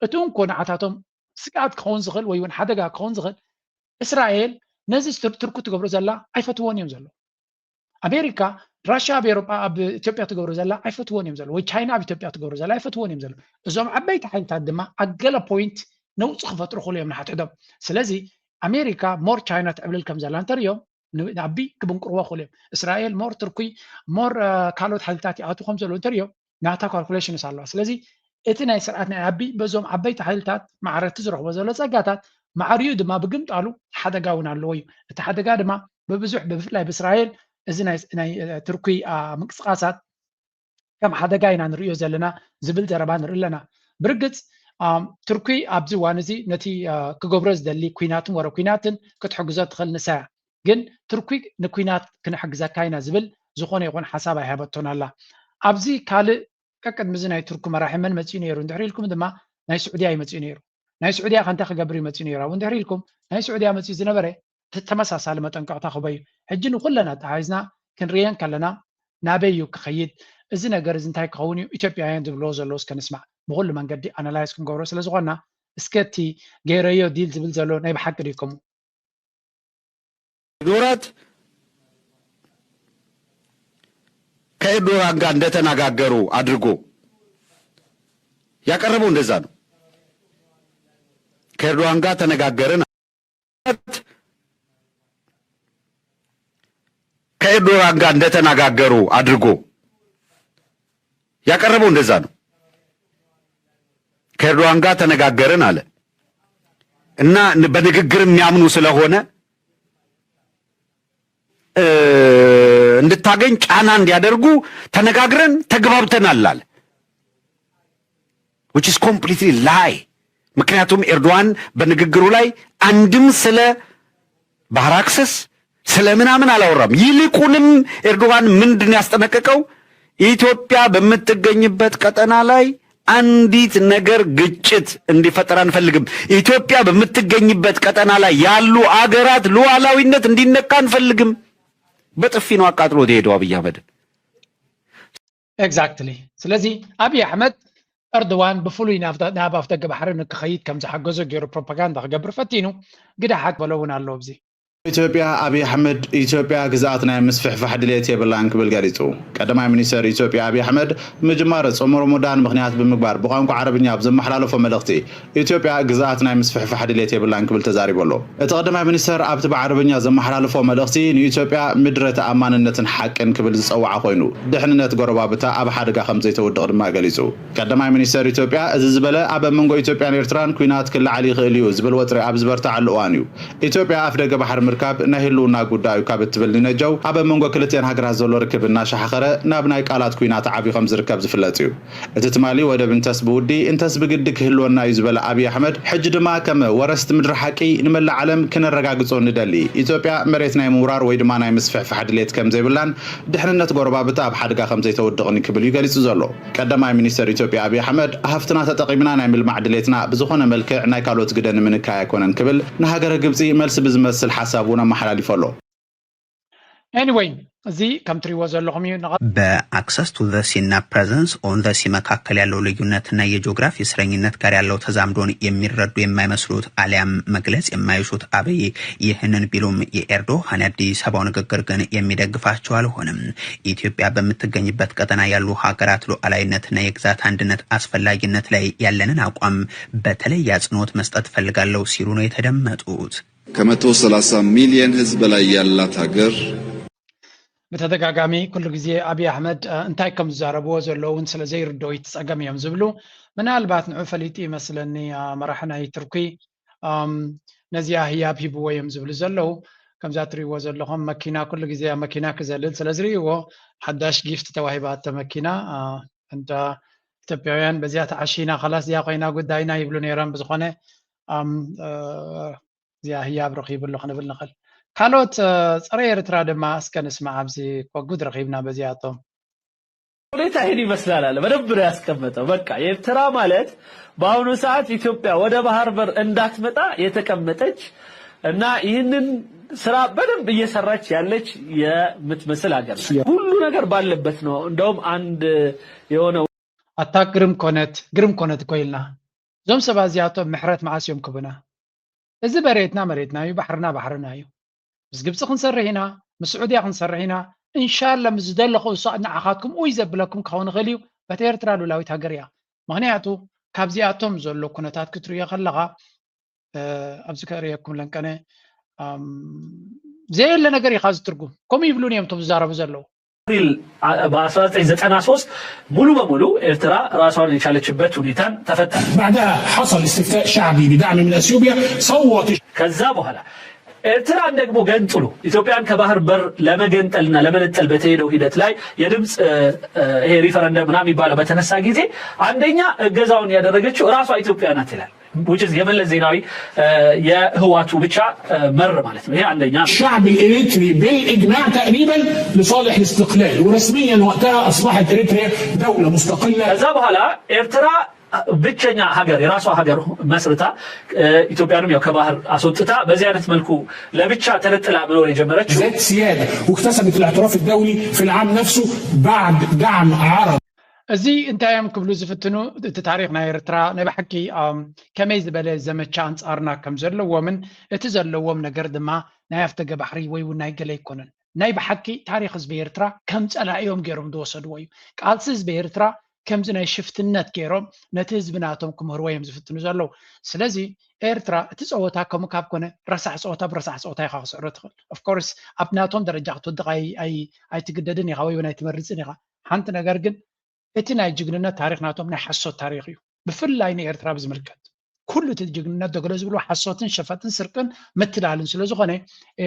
እቲ እንኮ ንዓታቶም ስግኣት ክኸውን ዝኽእል ወይ እውን ሓደጋ ክኸውን ዝኽእል እስራኤል ነዚ ትርኩ ትገብሮ ዘላ ኣይፈትዎን እዮም ዘለዉ። ኣሜሪካ ራሽያ ኣብ ኤሮጳ ኣብ ኢትዮጵያ ትገብሮ ዘላ ኣይፈትዎን እዮም ዘለዉ ወይ ቻይና ኣብ ኢትዮጵያ ትገብሮ ዘላ ኣይፈትዎን እዮም ዘለዉ። እዞም ዓበይቲ ሓይልታት ድማ ኣብ ገለ ፖይንት ነውፂ ክፈጥሩ ክእሉ እዮም ንሓትሕዶም። ስለዚ ኣሜሪካ ሞር ቻይና ትዕብልል ከም ዘላ እንተሪኦም ንኣቢ ክብንቅርዎ ክእሉ እዮም። እስራኤል ሞር ትርኩይ ሞር ካልኦት ሓይልታት ይኣትዉ ከም ዘለዉ እንተሪኦም ናታ ካልኩሌሽንስ ኣለዋ። ስለዚ እቲ ናይ ስርዓት ናይ ኣቢ በዞም ዓበይቲ ሓይልታት ማዕረ እቲ ዝረኽቦ ዘሎ ጸጋታት ማዕሪኡ ድማ ብግምጣሉ ሓደጋ እውን ኣለዎ እዩ። እቲ ሓደጋ ድማ ብብዙሕ ብፍላይ ብእስራኤል እዚ ናይ ትርኩይ ምንቅስቃሳት ከም ሓደጋ ኢና ንርእዮ ዘለና ዝብል ዘረባ ንርኢ ኣለና። ብርግጽ ትርኩይ ኣብዚ እዋን እዚ ነቲ ክገብሮ ዝደሊ ኩናትን ወረ ኩናትን ክትሕግዞ ትኽእል ንሳ እያ። ግን ትርኩይ ንኩናት ክንሕግዘካ ኢና ዝብል ዝኾነ ይኹን ሓሳብ ኣይሃበቶን ኣላ። ኣብዚ ካልእ ቀቅድሚ እዚ ናይ ቱርኪ መራሒ መን መፂኡ ነይሩ እንድሕር ኢልኩም ድማ ናይ ስዑድያ እዩ መፂኡ ነይሩ። ናይ ስዑድያ ከ እንታይ ክገብር እዩ መፂኡ ነይሩ? ኣብ እንድሕር ኢልኩም ናይ ስዑድያ መፂኡ ዝነበረ ተመሳሳሊ መጠንቀቕታ ክበዩ። ሕጂ ንኩለን ኣተሓሒዝና ክንርእየን ከለና ናበይ እዩ ክኸይድ? እዚ ነገር እዚ እንታይ ክኸውን እዩ? ኢትዮጵያውያን ዝብልዎ ዘለዉ እስከ ንስማዕ። ብኩሉ መንገዲ ኣናላይዝ ክንገብሮ ስለ ዝኾንና እስከ እቲ ገይረዮ ዲል ዝብል ዘሎ ናይ ብሓቂ ድዩ ከምኡ? ዶራት ከኤርዶጋን ጋር እንደተነጋገሩ አድርጎ ያቀረበው እንደዛ ነው። ከኤርዶጋን ጋር ተነጋገርን ከኤርዶጋን ጋር እንደተነጋገሩ አድርጎ ያቀረበው እንደዛ ነው። ከኤርዶጋን ጋር ተነጋገርን አለ እና በንግግር የሚያምኑ ስለሆነ እንድታገኝ ጫና እንዲያደርጉ ተነጋግረን ተግባብተናል አለ። which is completely lie። ምክንያቱም ኤርዶዋን በንግግሩ ላይ አንድም ስለ ባህር አክሰስ ስለ ምናምን አላወራም። ይልቁንም ኤርዶዋን ምንድን ያስጠነቀቀው ኢትዮጵያ በምትገኝበት ቀጠና ላይ አንዲት ነገር ግጭት እንዲፈጠር አንፈልግም። ኢትዮጵያ በምትገኝበት ቀጠና ላይ ያሉ አገራት ሉዓላዊነት እንዲነካ አንፈልግም። በጥፊ ነው አቃጥሎት የሄደው አብይ አህመድን። Exactly። ስለዚ ኣብይ ኣሕመድ እርድዋን ብፍሉይ ናብ ኣፍደገ ባሕሪ ንክኸይድ ከም ዝሓገዞ ገይሩ ፕሮፓጋንዳ ክገብር ፈቲኑ ግዳ ሓቅ በሎ እውን ኣሎ ኣብዚ። ኢትዮጵያ ኣብይ ኣሕመድ ኢትዮጵያ ግዝኣት ናይ ምስፍሕፋሕ ድሌት የብላን ክብል ገሊፁ። ቀዳማይ ሚኒስተር ኢትዮጵያ ኣብይ ኣሕመድ ምጅማር ጾም ሮሞዳን ምኽንያት ብምግባር ብቋንቋ ዓረብኛ ኣብ ዘመሓላለፎ መልእኽቲ ኢትዮጵያ ግዝኣት ናይ ምስፍሕፋሕ ድሌት የብላን ክብል ተዛሪቡ ኣሎ። እቲ ቀዳማይ ሚኒስተር ኣብቲ ብዓረብኛ ዘመሓላለፎ መልእኽቲ ንኢትዮጵያ ምድረ ተኣማንነትን ሓቅን ክብል ዝጸውዓ ኮይኑ ድሕንነት ጎረባብታ ኣብ ሓደጋ ከም ዘይተውድቕ ድማ ገሊጹ። ቀዳማይ ሚኒስተር ኢትዮጵያ እዚ ዝበለ ኣብ መንጎ ኢትዮጵያን ኤርትራን ኲናት ክለዓል ይኽእል እዩ ዝብል ወጥሪ ኣብ ዝበርትዓሉ እዋን እዩ። ኢትዮጵያ ኣፍደገ ባሕሪ ምርካብ ናይ ህልውና ጉዳይ እዩ ካብ እትብል ንነጀው ኣብ መንጎ ክልቲኣን ሃገራት ዘሎ ርክብ እናሻሓኸረ ናብ ናይ ቃላት ኲናት ዓብዩ ከም ዝርከብ ዝፍለጥ እዩ። እቲ ትማሊ ወደብ እንተስ ብውዲ እንተስ ብግዲ ክህልወና እዩ ዝበለ ኣብይ ኣሕመድ ሕጂ ድማ ከም ወረስቲ ምድሪ ሓቂ ንመላእ ዓለም ክነረጋግጾ ንደሊ። ኢትዮጵያ መሬት ናይ ምውራር ወይ ድማ ናይ ምስፍሕፋሕ ድሌት ከም ዘይብላን ድሕንነት ጎረባብታ ኣብ ሓደጋ ከም ዘይተውድቕን ክብል እዩ ገሊጹ ዘሎ። ቀዳማይ ሚኒስተር ኢትዮጵያ ኣብይ ኣሕመድ ሃፍትና ተጠቒምና ናይ ምልማዕ ድሌትና ብዝኾነ መልክዕ ናይ ካልኦት ግደ ንምንካይ ኣይኮነን ክብል ንሃገረ ግብጺ መልሲ ብዝመስል ሓሳብ እውን ኣመሓላሊፉ ኣሎ። Anyway እዚ ከም ትሪእዎ ዘለኹም እዩ። ንቐ- በ access to the sea እና presence on the sea መካከል ያለው ልዩነትና የጂኦግራፊ እስረኝነት ጋር ያለው ተዛምዶን የሚረዱ የማይመስሉት አሊያም መግለጽ የማይሹት አብይ ይህንን ቢሉም የኤርዶሃን የአዲስ አበባው ንግግር ግን የሚደግፋቸው አልሆንም። ኢትዮጵያ በምትገኝበት ቀጠና ያሉ ሀገራት ሉዓላዊነትና የግዛት አንድነት አስፈላጊነት ላይ ያለንን አቋም በተለይ አጽንኦት መስጠት እፈልጋለሁ ሲሉ ነው የተደመጡት። ከመቶ ሰላሳ ሚሊየን ህዝብ በላይ ያላት ሀገር ብተደጋጋሚ ኩሉ ግዜ ኣብይ ኣሕመድ እንታይ ከም ዝዛረብዎ ዘለዉ እውን ስለ ዘይርድኦ እቲ ጸገም እዮም ዝብሉ። ምናልባት ንዑ ፈሊጡ ይመስለኒ መራሒ ናይ ቱርኪ ነዚኣ ህያብ ሂብዎ እዮም ዝብሉ ዘለዉ። ከምዛ ትሪእዎ ዘለኹም መኪና ኩሉ ግዜ መኪና ክዘልል ስለ ዝርእይዎ ሓዳሽ ጊፍት ተዋሂባቶ መኪና እንዳ ኢትዮጵያውያን በዚኣ ተዓሺና ኸላስ እዚኣ ኮይና ጉዳይና ይብሉ ነይሮም። ብዝኾነ እዚኣ ህያብ ረኺብሉ ክንብል ንኽእል። ካልኦት ጸረ ኤርትራ ድማ እስከ ንስማዕ። ኣብዚ ኮጉድ ረኺብና በዚኣቶም ሁኔታ ይሄን ይመስላል አለ። በደንብ ነው ያስቀመጠው። በቃ ኤርትራ ማለት በአሁኑ ሰዓት ኢትዮጵያ ወደ ባህር በር እንዳትመጣ የተቀመጠች እና ይህንን ስራ በደንብ እየሰራች ያለች የምትመስል ሀገር ናት። ሁሉ ነገር ባለበት ነው። እንደውም አንድ የሆነ ኣታ ግርም ኮነት ግርም ኮነት እኮ ኢልና እዞም ሰባት እዚኣቶም ምሕረት መዓስ እዮም ክቡና? እዚ መሬትና መሬትና እዩ፣ ባሕርና ባሕርና እዩ። ምስ ግብፂ ክንሰርሕ ኢና፣ ምስ ስዑድያ ክንሰርሕ ኢና። እንሻላ ምስ ዝደለኹ እሱ ንዓኻትኩም ኡይ ዘብለኩም ክኸውን ይኽእል እዩ። በቲ ኤርትራ ሉላዊት ሃገር እያ። ምኽንያቱ ካብዚኣቶም ዘሎ ኩነታት ክትርእዮ ከለኻ ኣብዚ ከርእየኩም ለንቀነ ዘየለ ነገር ኢኻ ዝትርጉም። ከምኡ ይብሉን እዮም እቶም ዝዛረቡ ዘለዉ። በ1993 ሙሉ በሙሉ ኤርትራ ራሷን የቻለችበት ሁኔታን ተፈጠረ። بعدها حصل استفتاء شعبي بدعم من اثيوبيا صوت ከዛ በኋላ ኤርትራን ደግሞ ገንጥሉ ኢትዮጵያን ከባህር በር ለመገንጠልና ለመነጠል በተሄደው ሂደት ላይ የድምፅ ይሄ ሪፈረንደም ምናምን የሚባለው በተነሳ ጊዜ አንደኛ እገዛውን ያደረገችው ራሷ ኢትዮጵያ ናት ይላል። Which is የመለስ ዜናዊ የህዋቱ ብቻ መር ማለት ነው። ይሄ አንደኛ ነው። الشعب الإريتري بالإجماع تقريبا لصالح الاستقلال، ورسميا وقتها أصبحت إريتريا دولة مستقلة. ከዛ በኋላ ኤርትራ ብቸኛ ሀገር የራሷ ሀገር መስርታ ኢትዮጵያንም ያው ከባህር አስወጥታ በዚህ አይነት መልኩ ለብቻ ተነጥላ መኖር የጀመረችው ذات سيادة واكتسبت الاعتراف الدولي في العام نفسه بعد دعم عربي. እዚ እንታይ እዮም ክብሉ ዝፍትኑ? እቲ ታሪኽ ናይ ኤርትራ ናይ ብሓቂ ከመይ ዝበለ ዘመቻ ኣንጻርና ከም ዘለዎምን እቲ ዘለዎም ነገር ድማ ናይ ኣፍደገ ባሕሪ ወይ እውን ናይ ገለ ኣይኮነን። ናይ ብሓቂ ታሪኽ ህዝቢ ኤርትራ ከም ጸላኢ እዮም ገይሮም ዝወሰድዎ እዩ። ቃልሲ ህዝቢ ኤርትራ ከምዚ ናይ ሽፍትነት ገይሮም ነቲ ህዝቢ ናቶም ክምህርዎ እዮም ዝፍትኑ ዘለዉ። ስለዚ ኤርትራ እቲ ጸወታ ከምኡ ካብ ኮነ ረሳሕ ጸወታ ብረሳሕ ጸወታ ኢኻ ክስዕሮ ትኽእል። Of course ኣብ ናቶም ደረጃ ክትወድቕ ኣይትግደድን ኢኻ ወይ እውን ኣይትመርጽን ኢኻ። ሓንቲ ነገር ግን እቲ ናይ ጅግንነት ታሪኽ ናቶም ናይ ሓሶት ታሪኽ እዩ። ብፍላይ ንኤርትራ ብዝምልከት ኩሉ እቲ ጅግንነት ዶ ገለ ዝብሉ ሓሶትን ሸፈጥን ስርቅን ምትላልን ስለ ዝኾነ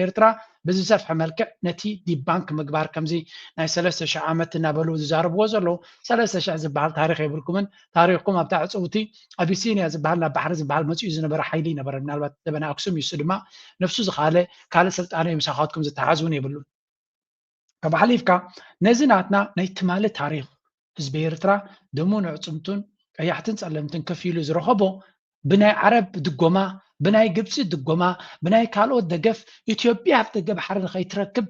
ኤርትራ ብዝሰፍሐ መልክዕ ነቲ ዲባንክ ምግባር ከምዚ ናይ ሰለስተ ሽሕ ዓመት እናበሉ ዝዛረብዎ ዘለዉ ሰለስተ ሽሕ ዝበሃል ታሪኽ የብልኩምን። ታሪኽኩም ኣብታ ዕፅውቲ ኣቢሲንያ ዝበሃል ናብ ባሕሪ ዝበሃል መፂኡ ዝነበረ ሓይሊ ነበረ። ምናልባት ዘበነ ኣክሱም እዩ። እሱ ድማ ነፍሱ ዝኻለ ካልእ ስልጣነ እዩ ምሳኻትኩም ዝተሓዝ እውን የብሉን። ካብ ሓሊፍካ ነዚ ናትና ናይ ትማሊ ታሪኽ ህዝቢ ኤርትራ ደሙን ኣዕፅምቱን ቀያሕትን ፀለምትን ከፊሉ ዝረኸቦ ብናይ ዓረብ ድጎማ፣ ብናይ ግብፂ ድጎማ፣ ብናይ ካልኦት ደገፍ ኢትዮጵያ ኣፍደገ ባሕሪ ንኸይትረክብ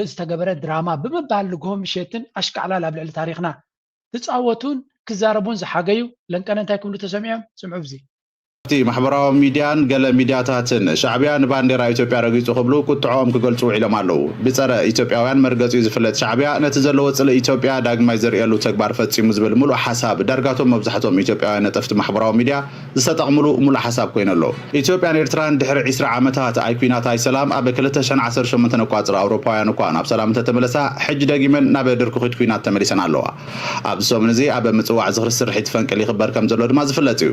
ዝተገበረ ድራማ ብምባል ንግሆ ምሸትን ኣሽካዕላል ኣብ ልዕሊ ታሪኽና ክፃወቱን ክዛረቡን ዝሓገዩ ለንቀነ እንታይ ክብሉ ተሰሚዖም? ስምዑ ብዚ። ኣብቲ ማሕበራዊ ሚድያን ገለ ሚድያታትን ሻዕቢያ ንባንዴራ ኢትዮጵያ ረጊፁ ክብሉ ቁጥዐኦም ክገልፁ ውዒሎም ኣለዉ። ብፀረ ኢትዮጵያውያን መርገፂኡ ዝፍለጥ ሻዕቢያ ነቲ ዘለዎ ፅልኢ ኢትዮጵያ ዳግማይ ዘርእየሉ ተግባር ፈፂሙ ዝብል ሙሉእ ሓሳብ ዳርጋቶም መብዛሕትኦም ኢትዮጵያውያን ነጠፍቲ ማሕበራዊ ሚድያ ዝተጠቕምሉ ሙሉእ ሓሳብ ኮይኑ ኣሎ። ኢትዮጵያን ኤርትራን ድሕሪ ዒስራ ዓመታት ኣይ ኲናት ኣይ ሰላም ኣብ ክልተ ሽሕን ዓሰርተ ሸሞንተን ኣቋፅር ኣውሮፓውያን እኳ ናብ ሰላም እንተተመለሳ ሕጂ ደጊመን ናብ ድርኩኺት ኲናት ተመሊሰን ኣለዋ። ኣብዚ ሰሙን እዚ ኣብ ምጽዋዕ ዝኽሪ ስርሒት ፈንቅል ይኽበር ከም ዘሎ ድማ ዝፍለጥ እዩ።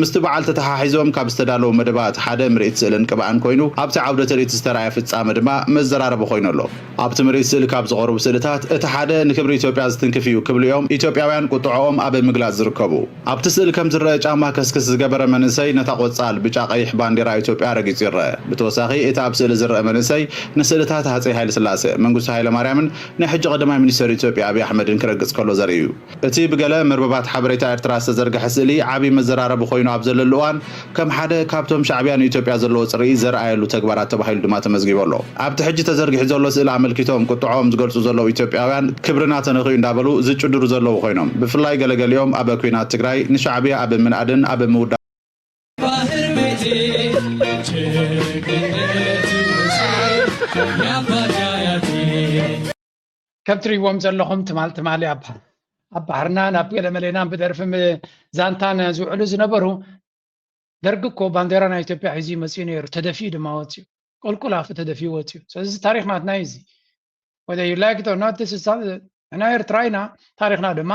ምስቲ በዓል ተተሓሒዞም ካብ ዝተዳለዉ መደባት ሓደ ምርኢት ስእልን ቅብኣን ኮይኑ ኣብቲ ዓውደ ትርኢት ዝተራእየ ፍጻመ ድማ መዘራረቢ ኮይኑ ኣሎ። ኣብቲ ምርኢት ስእሊ ካብ ዝቐርቡ ስእልታት እቲ ሓደ ንክብሪ ኢትዮጵያ ዝትንክፍ እዩ ክብሉ እዮም ኢትዮጵያውያን ቁጥዐኦም ኣብ ምግላጽ ዝርከቡ። ኣብቲ ስእሊ ከም ዝረአ ጫማ ከስክስ ዝገበረ መንእሰይ ነታ ቆጻል፣ ብጫ፣ ቀይሕ ባንዴራ ኢትዮጵያ ረጊጹ ይረአ። ብተወሳኺ እቲ ኣብ ስእሊ ዝረአ መንእሰይ ንስእልታት ሃጸይ ሃይለስላሰ፣ መንግስቱ ሃይለማርያምን ናይ ሕጂ ቀዳማይ ሚኒስተር ኢትዮጵያ ኣብይ ኣሕመድን ክረግጽ ከሎ ዘርኢ እዩ። እቲ ብገለ መርበባት ሓበሬታ ኤርትራ ዝተዘርግሐ ስእሊ ዓቢ መዘራረቢ ኮይኑ ኣብ ዘለሉ እዋን፣ ከም ሓደ ካብቶም ሻዕብያ ንኢትዮጵያ ዘለዎ ፅርኢ ዘርኣየሉ ተግባራት ተባሂሉ ድማ ተመዝጊቡ ኣሎ። ኣብቲ ሕጂ ተዘርጊሑ ዘሎ ስእሊ ኣመልኪቶም ቁጥዖም ዝገልፁ ዘለዉ ኢትዮጵያውያን ክብርና ተነኺኡ እንዳበሉ ዝጭድሩ ዘለዉ ኮይኖም፣ ብፍላይ ገለገሊኦም ኣብ ኲናት ትግራይ ንሻዕብያ ኣብ ምንኣድን ኣብ ምውዳ ባህር ቤቴ ጀግንነት ይውሳይ የአባት ያያቴ ከም ትሪእዎም ዘለኹም ትማል ትማሊ ኣብ ኣብ ባሕርናን ኣብ ገለመሌናን ብደርፊ ዛንታን ዝውዕሉ ዝነበሩ ደርጊ እኮ ባንዴራ ናይ ኢትዮጵያ ሒዙ መፅኡ ነይሩ። ተደፊኡ ድማ ወፅኡ። ቁልቁል ኣፉ ተደፊኡ ወፅኡ። ስለዚ ታሪክ ናትና እዩ እዚ። Whether you like it or not, this is some- ንሕና ኤርትራ ኢና፣ ታሪክና ድማ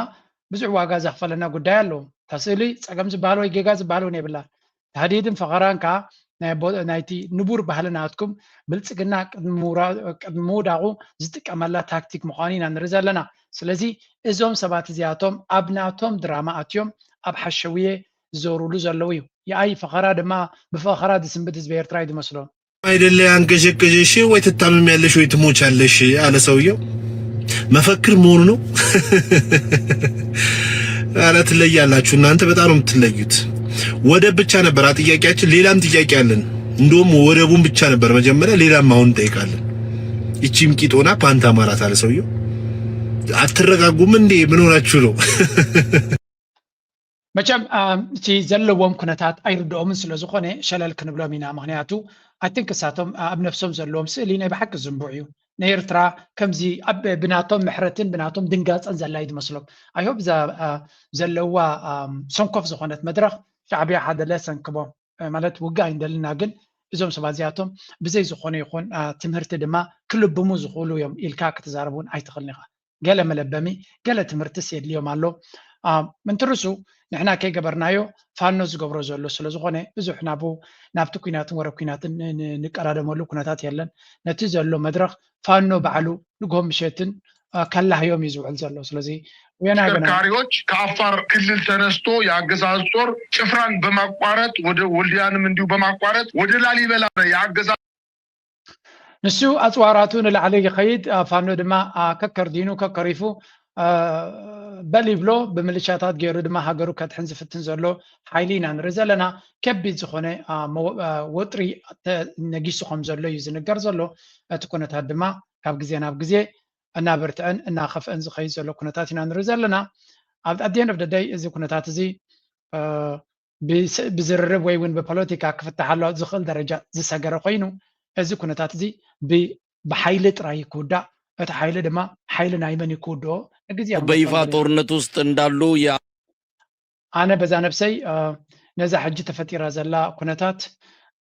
ብዙሕ ዋጋ ዘኽፈለና ጉዳይ ኣለዎ። እታ ስእሊ ፀገም ዝበሃል ወይ ጌጋ ዝበሃል እውን የብላን። ታህዲድን ፈኸራን ከዓ ናይ ኣቦ- ናይቲ ንቡር ባህሊ ናትኩም ብልፅግና ቅድሚ ምውራ- ቅድሚ ምውዳቑ ዝጥቀመላ ታክቲክ ምዃኑ ኢና ንርኢ ዘለና። ስለዚ እዞም ሰባት እዚኣቶም ኣብ ናቶም ድራማ ኣትዮም ኣብ ሓሸውየ ዝዞሩሉ ዘለዉ እዩ። የኣይ ፈኸራ ድማ ብፈኸራ ዝስንብድ ህዝቢ ኤርትራ እዩ ዝመስሎም። አይደለ ያንገሸገሸሽ ወይ ትታመሚያለሽ ወይ ትሞቻለሽ አለ ሰውየው። መፈክር መሆኑ ነው። ኧረ ትለያላችሁ እናንተ፣ በጣም ነው የምትለዩት። ወደብ ብቻ ነበር ጥያቄያችን፣ ሌላም ጥያቄ አለን። እንደውም ወደቡን ብቻ ነበር መጀመሪያ፣ ሌላም አሁን እንጠይቃለን። ይቺም ቂጦና ፓንታ ማራት አለ ሰውየው። አትረጋጉም እንዴ? ምን ሆናችሁ ነው? መቸም እቲ ዘለዎም ኩነታት ኣይርድኦምን ስለ ዝኾነ ሸለል ክንብሎም ኢና። ምክንያቱ I think እሳቶም ኣብ ነፍሶም ዘለዎም ስእሊ ናይ ብሓቂ ዝንቡዕ እዩ። ንኤርትራ ከምዚ ኣብ ብናቶም ምሕረትን ብናቶም ድንጋፀን ዘላ እዩ ዝመስሎም። I hope እዛ ዘለዋ ሰንኮፍ ዝኾነት መድረኽ ሻዕብያ ሓደለ ሰንክቦም ማለት ውግእ ኣይንደልና፣ ግን እዞም ሰባት እዚኣቶም ብዘይ ዝኾነ ይኹን ትምህርቲ ድማ ክልብሙ ዝኽእሉ እዮም ኢልካ ክትዛረብ እውን ኣይትኽእልን ኢኻ። ገለ መለበሚ ገለ ትምህርትስ የድልዮም ኣሎ። ምንትርሱ ንሕና ከይገበርናዮ ፋኖ ዝገብሮ ዘሎ ስለ ዝኾነ ብዙሕ ናብኡ ናብቲ ኲናትን ወረ ኲናትን ንቀዳደመሉ ኩነታት የለን። ነቲ ዘሎ መድረኽ ፋኖ ባዕሉ ንግሆ ምሸትን ከላህዮም እዩ ዝውዕል ዘሎ። ስለዚ ወየና ገና ተሽከርካሪዎች ከአፋር ክልል ተነስቶ የአገዛዝ ጦር ጭፍራን በማቋረጥ ወደ ወልዲያንም እንዲሁ በማቋረጥ ወደ ላሊበላ የአገዛዝ ንሱ ኣፅዋራቱ ንላዕሊ ይኸይድ፣ ፋኖ ድማ ከከርዲኑ ከከሪፉ በል ይብሎ። ብምልሻታት ገይሩ ድማ ሃገሩ ከድሕን ዝፍትን ዘሎ ሓይሊ ኢና ንርኢ ዘለና። ከቢድ ዝኾነ ወጥሪ ነጊሱ ከም ዘሎ እዩ ዝንገር ዘሎ። እቲ ኩነታት ድማ ካብ ግዜ ናብ ግዜ እናበርትዐን እናኸፍአን ዝኸይድ ዘሎ ኩነታት ኢና ንርኢ ዘለና። ኣብ ኣዲን ኦፍ ደይ እዚ ኩነታት እዚ ብዝርርብ ወይ እውን ብፖለቲካ ክፍታሕ ኣሎ ዝኽእል ደረጃ ዝሰገረ ኮይኑ፣ እዚ ኩነታት እዚ ብሓይሊ ጥራይ ክውዳእ፣ እቲ ሓይሊ ድማ ሓይሊ ናይ መን እዩ ክውድኦ? ንግዜ በይፋ ጦርነት ውስጥ እንዳሉ ኣነ በዛ ነብሰይ ነዛ ሕጂ ተፈጢራ ዘላ ኩነታት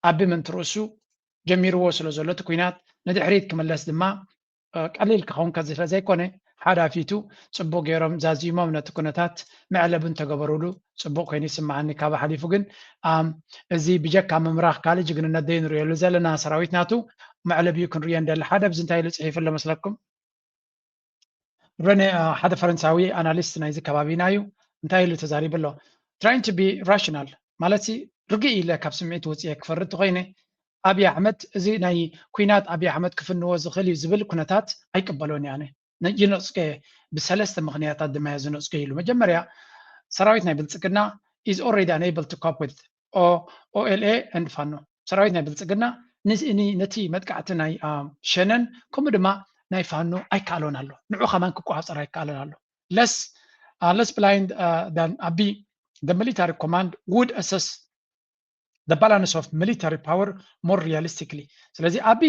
ኣቢ ምንትርእሱ ጀሚርዎ ስለ ዘሎ እቲ ኩናት ንድሕሪት ክምለስ ድማ ቀሊል ክኸውን ከዚ ስለ ዘይኮነ ሓዳፊቱ ጽቡቕ ገይሮም ዛዚሞም ነቲ ኩነታት መዕለቢ እንተገበሩሉ ጽቡቕ ኮይኑ ይስምዓኒ። ካብ ሓሊፉ ግን እዚ ብጀካ ምምራኽ ካልእ ጅግንነት ዘይንርእየሉ ዘለና ሰራዊት ናቱ መዕለቢኡ ክንርእዮ እንደሊ። ሓደ ኣብዚ እንታይ ኢሉ ጽሒፉ ኣሎ መስለኩም? ረነ ሓደ ፈረንሳዊ ኣናሊስት ናይዚ ከባቢና እዩ። እንታይ ኢሉ ተዛሪቡ ኣሎ? Trying to be rational ማለት ርግእ ኢለ ካብ ስምዒት ወፅየ ክፈርድ ተኮይነ ኣብይ ኣሕመድ እዚ ናይ ኩናት ኣብይ ኣሕመድ ክፍንዎ ዝኽእል እዩ ዝብል ኩነታት ኣይቅበሎን እየ ኣነ። ይነፅጎ እየ። ብሰለስተ ምኽንያታት ድማ እየ ዝነፅጎ ኢሉ። መጀመርያ ሰራዊት ናይ ብልፅግና is already unable to cope with OLA and ፋኖ። ሰራዊት ናይ ብልፅግና ነቲ መጥቃዕቲ ናይ ሸነን ከምኡ ድማ ናይ ፋኖ ኣይከኣሎን ኣሎ። ንዑ ከማን ክቆፃፀር ኣይከኣሎን ኣሎ። Less less blind than ኣቢ the military command would assess the balance of military power more realistically። ስለዚ ኣቢ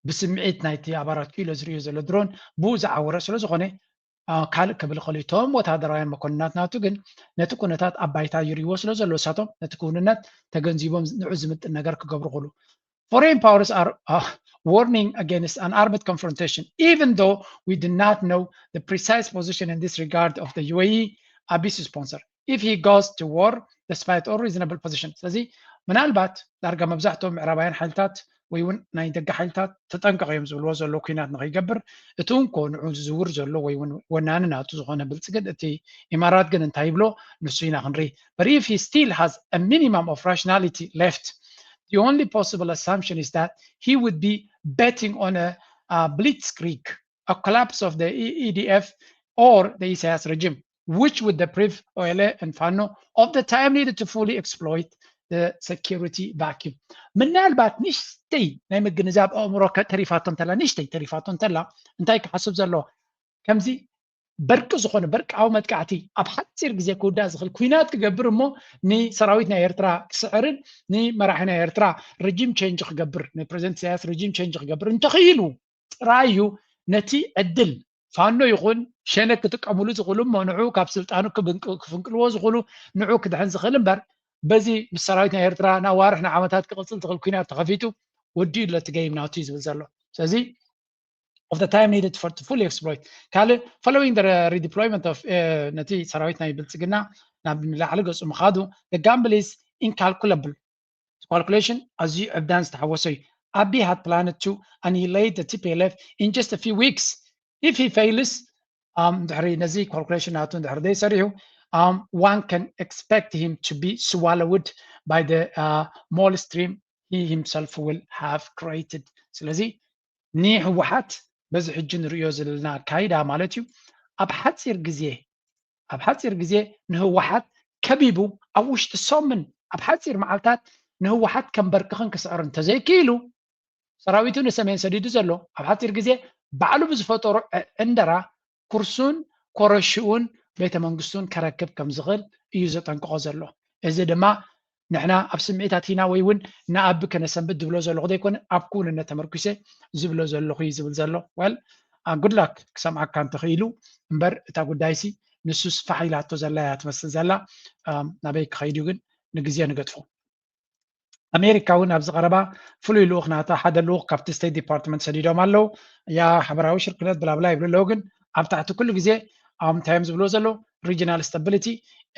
ብስምዒት ናይቲ ኣብ ኣራት ኪሎ ዝርእዮ ዘሎ ድሮን ብኡ ዝዓወረ ስለ ዝኾነ ካልእ ክብል ይኽእል እዩ። እቶም ወታደራውያን መኮንናት ናቱ ግን ነቲ ኩነታት ኣብ ባይታ ይርእይዎ ስለ ዘለዉ እሳቶም ነቲ ክውንነት ተገንዚቦም ንዑ ዝምጥን ነገር ክገብሩ ይኽእሉ። Foreign powers are uh, warning against an armed confrontation, even though we do not know the precise position in this regard of the U A E, Abi's sponsor. If he goes to war, despite all reasonable position. ስለዚ ምናልባት ዳርጋ መብዛሕትኦም ምዕራባውያን ሓይልታት ወይ እውን ናይ ደገ ሓይልታት ተጠንቀቕ እዮም ዝብልዎ ዘለዉ ኩናት ንኸይገብር እቲ እንኮ ንዑ ዝዝውር ዘሎ ወይ እውን ወናኒ ናቱ ዝኾነ ብልፅግን እቲ ኢማራት ግን እንታይ ይብሎ ንሱ ኢና ክንርኢ። But if he still has a minimum of rationality left, the only possible assumption is that he would be betting on a, a blitzkrieg, a collapse of the E D F or the Isaias regime, which would deprive O L A and Fano of the time needed to fully exploit security vacuum። ምናልባት ንእሽተይ ናይ ምግንዛብ ኣእምሮ ተሪፋቶ እንተላ፣ ንእሽተይ ተሪፋቶ እንተላ፣ እንታይ ክሓስብ ዘለዎ? ከምዚ በርቂ ዝኾነ በርቃዊ መጥቃዕቲ ኣብ ሓፂር ግዜ ክውዳእ ዝኽእል ኩናት ክገብር እሞ ንሰራዊት ናይ ኤርትራ ክስዕርን ንመራሒ ናይ ኤርትራ regime change ክገብር፣ ንፕረዚደንት ኢሳያስ regime change ክገብር እንተኽኢሉ ጥራይ እዩ ነቲ ዕድል ፋኖ ይኹን ሸነ ክጥቀምሉ ዝኽእሉ እሞ ንዑ ካብ ስልጣኑ ክፍንቅልዎ ዝኽእሉ ንዑ ክድሕን ዝኽእል እምበር በዚ ምስ ሰራዊት ናይ ኤርትራ ንኣዋርሕ ንዓመታት ክቕፅል ዝኽእል ኩናት ተኸፊቱ ወዲኡ ለቲ ገይም ናቱ እዩ ዝብል ዘሎ። ስለዚ of the time needed for to fully exploit ካልእ following the redeployment of ነቲ ሰራዊት ናይ ብልፅግና ናብ ንላዕሊ ገፁ ምኻዱ the gamble is incalculable። Calculation ኣዝዩ ዕብዳን ዝተሓወሶ እዩ። Abiy had planned to annihilate the T P L F in just a few weeks. If he fails, ድሕሪ ነዚ calculation ናቱ ድሕሪ ዘይሰሪሑ one can expect him to be swallowed by the mole stream he himself will have created. ስለዚ ንህወሓት በዚ ሕጂ ንርእዮ ዘለና ኣካይዳ ማለት እዩ ኣብ ሓፂር ግዜ ኣብ ሓፂር ግዜ ንህወሓት ከቢቡ ኣብ ውሽጢ ሰሙን ኣብ ሓፂር መዓልታት ንህወሓት ከንበርክኽን ክስዕር እንተዘይክኢሉ ሰራዊቱ ንሰሜን ሰዲዱ ዘሎ ኣብ ሓፂር ግዜ ባዕሉ ብዝፈጠሩ ዕንደራ ኩርሱን ኮረሽኡን ቤተ መንግስቱን ከረክብ ከም ዝኽእል እዩ ዘጠንቅቖ ዘሎ። እዚ ድማ ንሕና ኣብ ስምዒት ኣቲና ወይ እውን ንኣቢ ከነሰንብት ዝብሎ ዘለኹ ዘይኮነ ኣብ ክውንነት ተመርኩሰ ዝብሎ ዘለኹ እዩ ዝብል ዘሎ። Well good luck ክሰምዓካ እንተኽኢሉ እምበር እታ ጉዳይሲ ንሱስ ፋሕ ኢላቶ ዘላ እያ ትመስል ዘላ። ናበይ ክኸይድ እዩ ግን ንግዜ ንገድፎ። ኣሜሪካ እውን ኣብዚ ቀረባ ፍሉይ ልኡኽ ናታ ሓደ ልኡኽ ካብቲ ስቴት ዲፓርትመንት ሰዲዶም ኣለዉ። ያ ሓበራዊ ሽርክነት ብላብላ ይብሉ ኣለዉ ግን ኣብ ታሕቲ ኩሉ ግዜ እንታይ እዮም ዝብልዎ ዘለዉ? Regional stability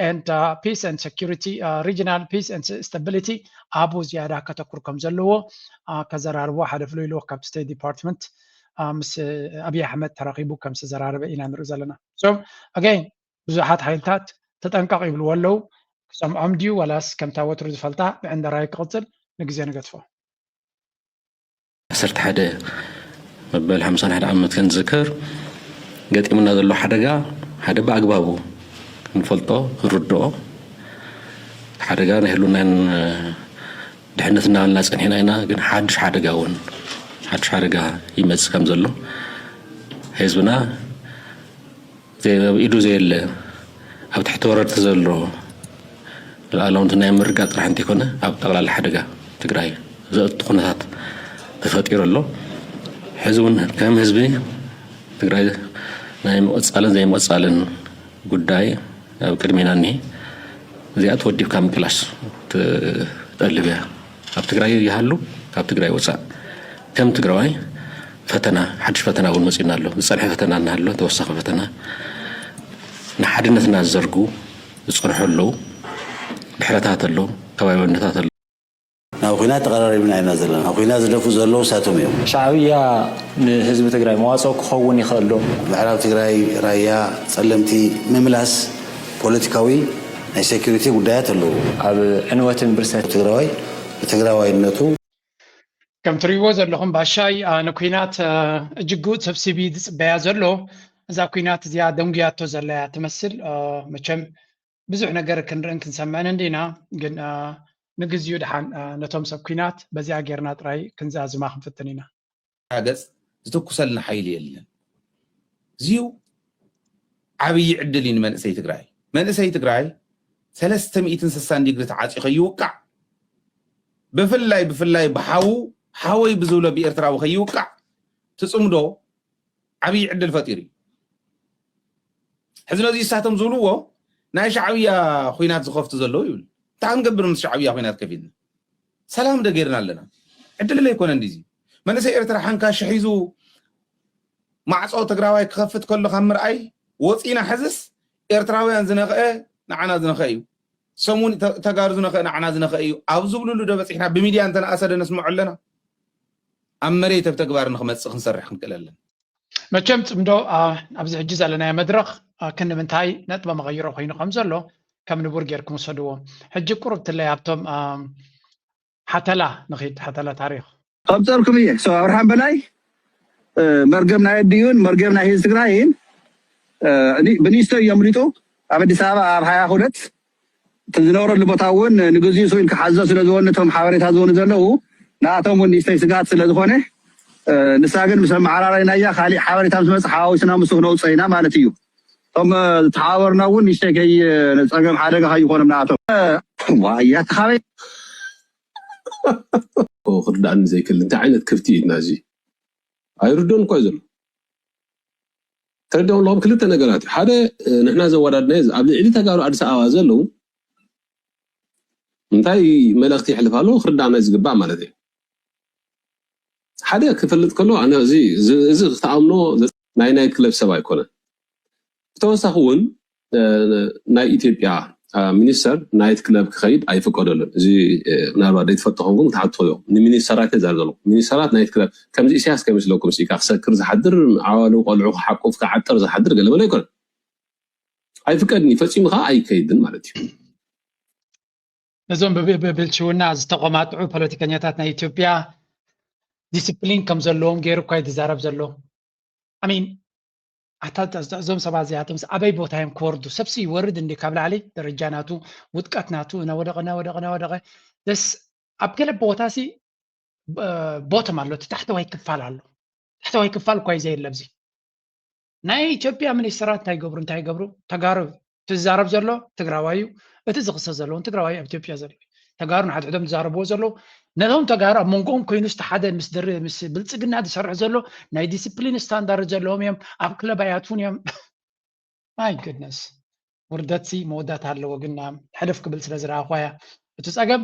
and peace and security, regional peace and stability ኣብኡ ዝያዳ ከተኩር ከም ዘለዎ ከዘራርቦ ሓደ ፍሉይ ልኡኽ ካብቲ ስቴት ዲፓርትመንት ምስ ኣብይ ኣሕመድ ተራኺቡ ከም ዝተዘራረበ ኢና ንርኢ ዘለና። So again ብዙሓት ሓይልታት ተጠንቀቕ ይብልዎ ኣለዉ። ክሰምዖም ድዩ ዋላስ ከምታ ወትሩ ዝፈልጣ ብዕንደራይ ክቕፅል ንግዜ ንገድፎ። ዓሰርተ ሓደ መበል ሓምሳን ሓደ ዓመት ክንዝክር ገጢሙና ዘሎ ሓደጋ ሓደ ብኣግባቡ ክንፈልጦ ክንርድኦ ሓደጋ ናይ ህሉናን ድሕነት እናበልና ፀኒሕና ኢና። ግን ሓዱሽ ሓደጋ እውን ሓዱሽ ሓደጋ ይመፅእ ከም ዘሎ ህዝብና ኣብ ኢዱ ዘየለ ኣብ ትሕቲ ወረርቲ ዘሎ ሉዓላውነት ናይ ምርግጋፅ ጥራሕ እንተይኮነ ኣብ ጠቕላላ ሓደጋ ትግራይ ዘእቱ ኩነታት ተፈጢሩ ኣሎ። ሕዚ እውን ከም ህዝቢ ትግራይ ናይ ምቕፃልን ዘይምቕፃልን ጉዳይ ኣብ ቅድሜና እኒሀ። እዚኣ ተወዲብካ ምቅላስ ትጠልብ እያ። ኣብ ትግራይ ይሃሉ ካብ ትግራይ ወፃእ ከም ትግራዋይ ፈተና ሓድሽ ፈተና እውን መፂኡና ኣሎ። ዝፀንሐ ፈተና እናሃሎ ተወሳኺ ፈተና ንሓድነትና ዝዘርጉ ዝፀንሑ ኣለዉ። ድሕረታት ኣሎ፣ ከባቢያዊነታት ኣሎ። ናብ ኹናት ተቐራሪብና ኢና ዘለና። ኹናት ዝደፍኡ ዘለዉ ሳቶም እዮም። ሻዕብያ ንህዝቢ ትግራይ መዋፅኦ ክኸውን ይኽእል ዶ? ምዕራብ ትግራይ ራያ ፀለምቲ ምምላስ ፖለቲካዊ ናይ ሴኩሪቲ ጉዳያት ኣለዉ። ኣብ ዕንወትን ብርሰት ትግራዋይ ብትግራዋይነቱ ከም ትሪእዎ ዘለኹም ባሻይ ንኩናት እጅጉ ሰብሲቢ ዝፅበያ ዘሎ እዛ ኩናት እዚኣ ደንጉያቶ ዘለያ ትመስል። መቸም ብዙሕ ነገር ክንርእን ክንሰምዕን እንዲና ግን ንግዚኡ ድሓን ነቶም ሰብ ኩናት በዚኣ ጌርና ጥራይ ክንዛዝማ ክንፍትን ኢና። ገፅ ዝትኩሰልና ሓይሊ የለን። እዚዩ ዓብዪ ዕድል እዩ ንመንእሰይ ትግራይ። መንእሰይ ትግራይ ሰለስተ ሚእትን ስሳን ዲግሪ ተዓፂ ከይውቃዕ ብፍላይ ብፍላይ ብሓዉ ሓወይ ብዝብሎ ብኤርትራዊ ከይውቃዕ ትፅምዶ ዓብዪ ዕድል ፈጢሩ እዩ። ሕዚ ነዚ እሳቶም ዝብልዎ ናይ ሻዕብያ ኩናት ዝኸፍቱ ዘለዉ ይብል። እንታይ ክንገብር ምስ ሻዕብያ ኩናት ከፊትና ሰላም ዶ ጌርና ኣለና? ዕድል ኣይኮነን ድዩ? መንእሰይ ኤርትራ ሓንካሽ ሒዙ ማዕጾ ትግራዋይ ክኸፍት ከሎ ካብ ምርኣይ ወፂና ሕዝስ ኤርትራውያን ዝነኽአ ንዓና ዝነኽአ እዩ። ሰሙን ተጋሩ ዝነኽአ ንዓና ዝነኽአ እዩ ኣብ ዝብልሉ ዶ በፂሕና? ብሚድያ እንተነኣሰ ዶ ነስምዖ ኣለና? ኣብ መሬት ኣብ ተግባር ንክመፅእ ክንሰርሕ ክንክእል ኣለና። መቸም ፅምዶ ኣብዚ ሕጂ ዘለናዮ መድረኽ ክንዲ ምንታይ ነጥበ መቐይሮ ኮይኑ ከም ዘሎ ከም ንቡር ጌርኩም ውሰድዎ። ሕጂ ቁሩብ ትለይ ኣብቶም ሓተላ ንኺድ፣ ሓተላ ታሪኽ። ኣብፀርኩም እየ ሰው ኣብርሃም በላይ መርገም ናይ ኣዲኡን መርገም ናይ ህዝቢ ትግራይን ብኒስቶ እዩ ኣምሊጡ ኣብ ኣዲስ ኣበባ ኣብ ሃያ ሁለት እቲ ዝነብረሉ ቦታ እውን ንግዚኡ ስኢሉ ክሓዞ ስለ ዝወኒ እቶም ሓበሬታ ዝወኑ ዘለዉ ንኣቶም እውን ንእሽተይ ስግኣት ስለ ዝኾነ ንሳ ግን ምስ ኣመዓራረይናያ ካሊእ ሓበሬታ ምስ መፅእ ሓዋዊስና ምስኡ ክነውፅኦ ኢና ማለት እዩ። እቶም ዝተሓባበርና እውን ንእሽተይ ከይ ፀገም ሓደጋ ከይኾኖም ንኣቶም ዋያ ተኻበይ ክርዳእኒ ዘይክእል እንታይ ዓይነት ክፍቲ እዩ እዚ? ኣይርዶን እኳ ዘሎ ተረድኦም ኣለኹም ክልተ ነገራት እዩ። ሓደ ንሕና ዘወዳድናዮ ኣብ ልዕሊ ተጋሩ ኣዲስ ኣበባ ዘለዉ እንታይ መልእኽቲ ይሕልፍ ኣለዎ ክርዳእና ዝግባእ ማለት እዩ። ሓደ ክፈልጥ ከሎ ኣነ እዚ እዚ ክትኣምኖ ናይ ናይት ክለብ ሰብ ኣይኮነን። ብተወሳኺ እውን ናይ ኢትዮጵያ ሚኒስተር ናይት ክለብ ክኸይድ ኣይፍቀደሉን። እዚ ምናልባት ዘይትፈልጦ ኮንኩም ክትሓቱ ትኽእሉ። ንሚኒስተራት እየ ዛር ዘለኹ። ሚኒስተራት ናይት ክለብ ከምዚ ኢሳያስ ከይመስለኩም ስኢካ ክሰክር ዝሓድር ዓዋሉ ቆልዑ ክሓቁፍ ክዓጥር ዝሓድር ገለመለ ኣይኮነን። ኣይፍቀድን እዩ ፈጺሙ ከዓ ኣይከይድን ማለት እዩ። ነዞም ብብልሽውና ዝተቆማጥዑ ፖለቲከኛታት ናይ ኢትዮጵያ ዲስፕሊን ከም ዘለዎም ገይሩ እኳ እዩ ዝዛረብ ዘሎ። ኣሚን ኣታ እዞም ሰባት እዚኣቶም ኣበይ ቦታ እዮም ክወርዱ? ሰብሲ ይወርድ እንዲ ካብ ላዕሊ ደረጃ ናቱ ውድቀት ናቱ እናወደቀ እናወደቀ እናወደቀ ደስ ኣብ ገለ ቦታ ሲ ቦቶም ኣሎ፣ እቲ ታሕተዋይ ክፋል ኣሎ። ታሕተዋይ ክፋል እኳ እዩ ዘየለ ኣብዚ። ናይ ኢትዮጵያ ሚኒስተራት እንታይ ይገብሩ እንታይ ይገብሩ? ተጋሩ ትዛረብ ዘሎ ትግራዋይ እዩ። እቲ ዝኽሰስ ዘለውን ትግራዋይ ኣብ ኢትዮጵያ ዘሎ እዩ። ተጋሩ ንሓድሕዶም ዝዛረብዎ ዘለዉ ነቶም ተጋሩ ኣብ መንጎኦም ኮይኑ ዝተሓደ ምስ ድር ምስ ብልፅግና ዝሰርሕ ዘሎ ናይ ዲስፕሊን ስታንዳርድ ዘለዎም እዮም። ኣብ ክለብ ኣይኣትውን እዮም። ማይ ጉድነስ ውርደትሲ መወዳእታ ኣለዎ። ግን ሕልፍ ክብል ስለ ዝረኣኹዋ እያ እቲ ፀገም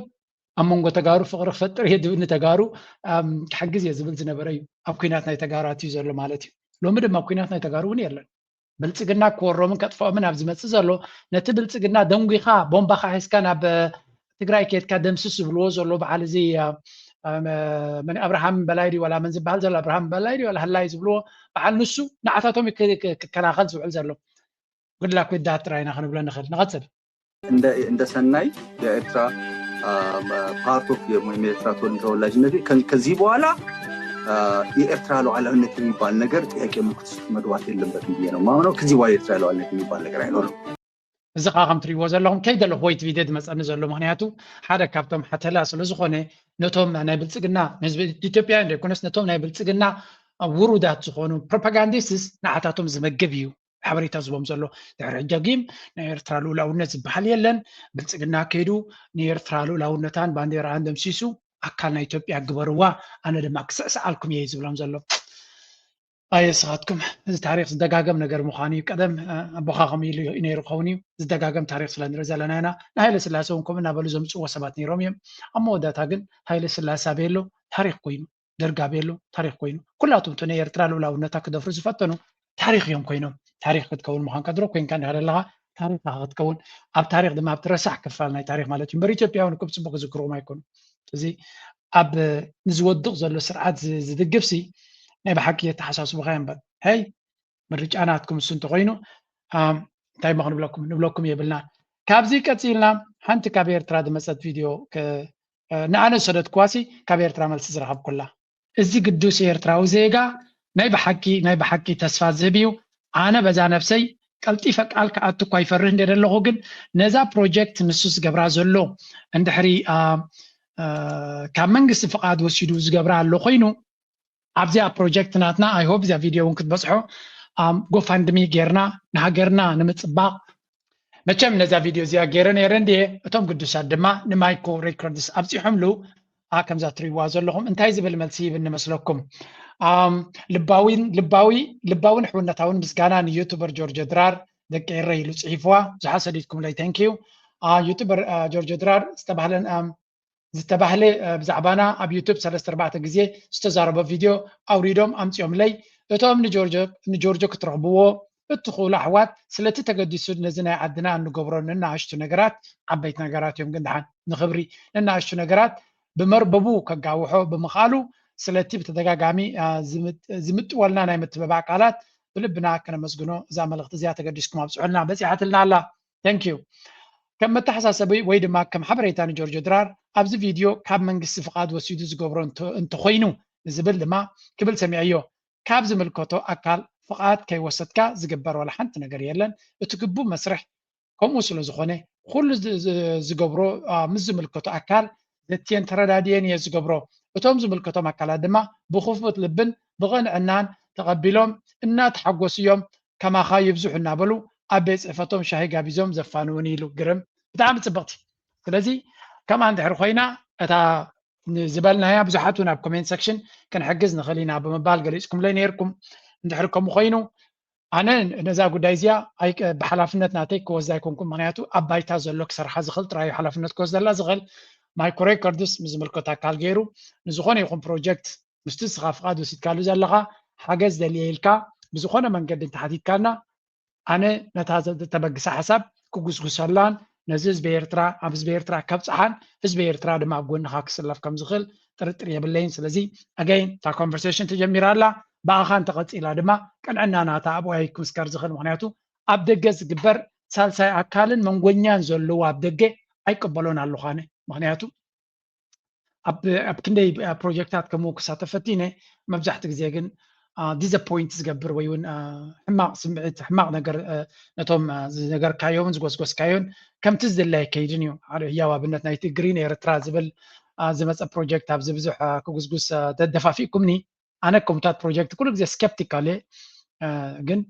ኣብ መንጎ ተጋሩ ፍቕሪ ክፈጥር እየ ዝብል ንተጋሩ ክሕግዝ እየ ዝብል ዝነበረ እዩ። ኣብ ኩናት ናይ ተጋሩ ኣትዩ ዘሎ ማለት እዩ። ሎሚ ድማ ኣብ ኩናት ናይ ተጋሩ እውን የለን። ብልፅግና ክወሮምን ከጥፍኦምን ኣብ ዝመፅእ ዘሎ ነቲ ብልፅግና ደንጒኻ ቦምባኻ ሒዝካ ናብ ትግራይ ከድካ ደምስስ ዝብልዎ ዘሎ በዓል እዚ መን ኣብርሃም በላይ ድዩ ዋላ መን ዝበሃል ዘሎ ኣብርሃም በላይ ድዩ ዋላ ህላይ ዝብልዎ በዓል ንሱ ንዓታቶም ክከላኸል ዝውዕል ዘሎ። ጉድላክ ዳት ጥራይና ክንብሎ ንኽእል። ንቐፅል። እንደ ሰናይ የኤርትራ part of ወይም የኤርትራ ተወላጅነት ከዚህ በኋላ የኤርትራ ሉዓላዊነት የሚባል ነገር ጥያቄ ምልክት ውስጥ መግባት የለበትም ብዬ ነው የማምነው። ከዚህ በኋላ የኤርትራ ሉዓላዊነት የሚባል ነገር አይኖርም። እዚ ከዓ ከም ትሪእዎ ዘለኹም ከይደ ኣለኹ ወይ እቲ ቪድዮ ዝመፀኒ ዘሎ ምክንያቱ ሓደ ካብቶም ሓተላ ስለ ዝኾነ ነቶም ናይ ብልፅግና ንህዝቢ ኢትዮጵያ ዘይኮነስ ነቶም ናይ ብልፅግና ውሩዳት ዝኾኑ ፕሮፓጋንዲስትስ ንዓታቶም ዝመግብ እዩ። ሓበሬታ ዝቦም ዘሎ ድሕሪ ሕጂ ጊም ናይ ኤርትራ ልኡላውነት ዝበሃል የለን። ብልፅግና ከይዱ ንኤርትራ ልኡላውነታን ባንዴራኣን ደምሲሱ ኣካል ናይ ኢትዮጵያ ግበርዋ ኣነ ድማ ክስዕስዓልኩም እየ ዝብሎም ዘሎ። ኣየ ስኻትኩም እዚ ታሪክ ዝደጋገም ነገር ምዃኑ እዩ። ቀደም ኣቦኻ ከም ኢሉ ነይሩ ኸውን እዩ ዝደጋገም ታሪክ ስለ ንርኢ ዘለና ኢና። ንሃይለ ስላሴ እውን ከምኡ እናበሉ ዘምፅዎ ሰባት ነይሮም እዮም። ኣብ መወዳእታ ግን ሃይለ ስላሴ ኣበየሎ ታሪክ ኮይኑ ደርግ ኣበየሎ ታሪክ ኮይኑ ኩላቶም እቲ ናይ ኤርትራ ልኡላውነታ ክደፍሩ ዝፈተኑ ታሪክ እዮም ኮይኖም። ታሪክ ክትከውን ምዃንካ ድሮ ኮይንካ እንዲኻ ዘለኻ ታሪክ ኢኻ ክትከውን። ኣብ ታሪክ ድማ ኣብቲ ረሳሕ ክፋል ናይ ታሪክ ማለት እዩ እምበር ኢትዮጵያውያን እኮ ብፅቡቅ ክዝክርዎም ኣይኮኑ። እዚ ኣብ ንዝወድቕ ዘሎ ስርዓት ዝድግፍ ሲ ናይ ብሓቂ የተሓሳስቡኻ እምበር ሀይ ምርጫ ናትኩም እሱ እንተኮይኑ እንታይ ሞ ክንብለኩም ንብለኩም የብልና። ካብዚ ቀፂልና ሓንቲ ካብ ኤርትራ ዝመፀት ቪድዮ ንኣነ ዝሰደድኩዋ ሲ ካብ ኤርትራ መልሲ ዝረኸብኩላ። እዚ ግዱስ ኤርትራዊ ዜጋ ናይ ብሓቂ ናይ ብሓቂ ተስፋ ዝህብ እዩ። ኣነ በዛ ነብሰይ ቀልጢፈ ቃል ክኣቱ እኳ ይፈርህ እንደ ዘለኹ ግን ነዛ ፕሮጀክት ንሱ ዝገብራ ዘሎ እንድሕሪ ካብ መንግስቲ ፍቓድ ወሲዱ ዝገብራ ኣሎ ኮይኑ ኣብዚኣ ፕሮጀክት ናትና I hope እዚኣ ቪድዮ እውን ክትበፅሖ GoFundMe ጌርና ንሃገርና ንምፅባቕ መቸም ነዛ ቪድዮ እዚኣ ገይረ ነይረ እንድየ። እቶም ግዱሳት ድማ ንማይኮ ሬኮርድስ ኣብፂሖምሉ። ኣ ከምዛ ትሪእዋ ዘለኹም እንታይ ዝብል መልሲ ይህብኒ መስለኩም? ልባዊን ልባዊ ልባውን ሕውነታውን ምስጋና ንዩቱበር ጆርጆ ድራር ደቂ ኤረ ኢሉ ፅሒፍዋ። ብዙሓት ሰዲድኩምለይ። Thank you ዩቱበር ጆርጆ ድራር ዝተባህለን ዝተባህለ ብዛዕባና ኣብ ዩቱብ ሰለስተ ኣርባዕተ ግዜ ዝተዛረቦ ቪድዮ ኣውሪዶም ኣምፂኦምለይ። እቶም ንጆርጆ ክትረኽብዎ እትኽእሉ ኣሕዋት ስለቲ ተገዲሱ ነዚ ናይ ዓድና እንገብሮ ንናኣሽቱ ነገራት ዓበይቲ ነገራት እዮም ግን ደሓን ንኽብሪ ንናኣሽቱ ነገራት ብመርበቡ ከጋውሖ ብምኽኣሉ ስለቲ ብተደጋጋሚ ዝምጥወልና ናይ ምትብባዕ ቃላት ብልብና ከነመስግኖ እዛ መልእኽቲ እዚኣ ተገዲስኩም ኣብፅሑልና በፂሓትልና ኣላ። Thank you ከም መተሓሳሰቢ ወይ ድማ ከም ሓበሬታ ንጆርጆ ድራር ኣብዚ ቪድዮ ካብ መንግስቲ ፍቓድ ወሲዱ ዝገብሮ እንተኮይኑ ንዝብል ድማ ክብል ሰሚዐዮ ካብ ዝምልከቶ ኣካል ፍቓድ ከይወሰድካ ዝግበር ዋላ ሓንቲ ነገር የለን እቲ ግቡእ መስርሕ ከምኡ ስለ ዝኾነ ኩሉ ዝገብሮ ምስ ዝምልከቶ ኣካል ዘትየን ተረዳድየን እየ ዝገብሮ። እቶም ዝምልከቶም ኣካላት ድማ ብክፉት ልብን ብቕንዕናን ተቐቢሎም እናተሓጎሱ እዮም፣ ከማኻ ይብዝሑ እናበሉ ኣብ ቤት ፅሕፈቶም ሻሂ ጋቢዞም ዘፋንውን ኢሉ። ግርም፣ ብጣዕሚ ፅብቕቲ። ስለዚ ከምኣ እንድሕር ኮይና እታ ዝበልናያ ብዙሓት እውን ኣብ ኮሜንት ሰክሽን ክንሕግዝ ንኽእል ኢና ብምባል ገሊፅኩምለይ ነይርኩም። እንድሕር ከምኡ ኮይኑ ኣነ ነዛ ጉዳይ እዚኣ ብሓላፍነት ናተይ ክወስዳ ኣይኮንኩም። ምክንያቱ ኣብ ባይታ ዘሎ ክሰርሓ ዝኽእል ጥራዩ ሓላፍነት ክወስደላ ዝኽእል። ማይኮ ሬኮርድስ ምስ ዝምልከት ኣካል ገይሩ ንዝኾነ ይኹን ፕሮጀክት ምስቲ ንስኻ ፍቓድ ወሲድካሉ ዘለኻ ሓገዝ ደልየ ኢልካ ብዝኾነ መንገዲ እንተሓቲትካና ኣነ ነታ ዝተበግሰ ሓሳብ ክጉስጉሰላን ነዚ ህዝቢ ኤርትራ ኣብ ህዝቢ ኤርትራ ከብፅሓን ህዝቢ ኤርትራ ድማ ኣብ ጎንኻ ክስለፍ ከም ዝኽእል ጥርጥር የብለይን። ስለዚ ኣገይን እታ ኮንቨርሴሽን ተጀሚራ ኣላ። ብኣኻ እንተቐፂላ ድማ ቅንዕና ናታ ኣብኡ ኣይክምስከር ዝኽእል። ምክንያቱ ኣብ ደገ ዝግበር ሳልሳይ ኣካልን መንጎኛን ዘለዎ ኣብ ደገ ኣይቀበሎን ኣለኹ ኣነ። ምክንያቱ ኣብ ክንደይ ፕሮጀክታት ከምኡ ክሳተፍ ፈቲነ፣ መብዛሕቲ ግዜ ግን ዲስኣፖይንት ዝገብር ወይ እውን ሕማቕ ስምዒት፣ ሕማቕ ነገር ነቶም ዝነገርካዮን ዝጎስጎስካዮን ከምቲ ዝድለ ኣይከይድን እዩ። ሓደ ህያው ኣብነት ናይቲ ግሪን ኤርትራ ዝብል ዝመፀ ፕሮጀክት ኣብዚ ብዙሕ ክጉስጉስ ተደፋፊእኩምኒ። ኣነ ከምታት ፕሮጀክት ኩሉ ግዜ ስኬፕቲካል እየ፣ ግን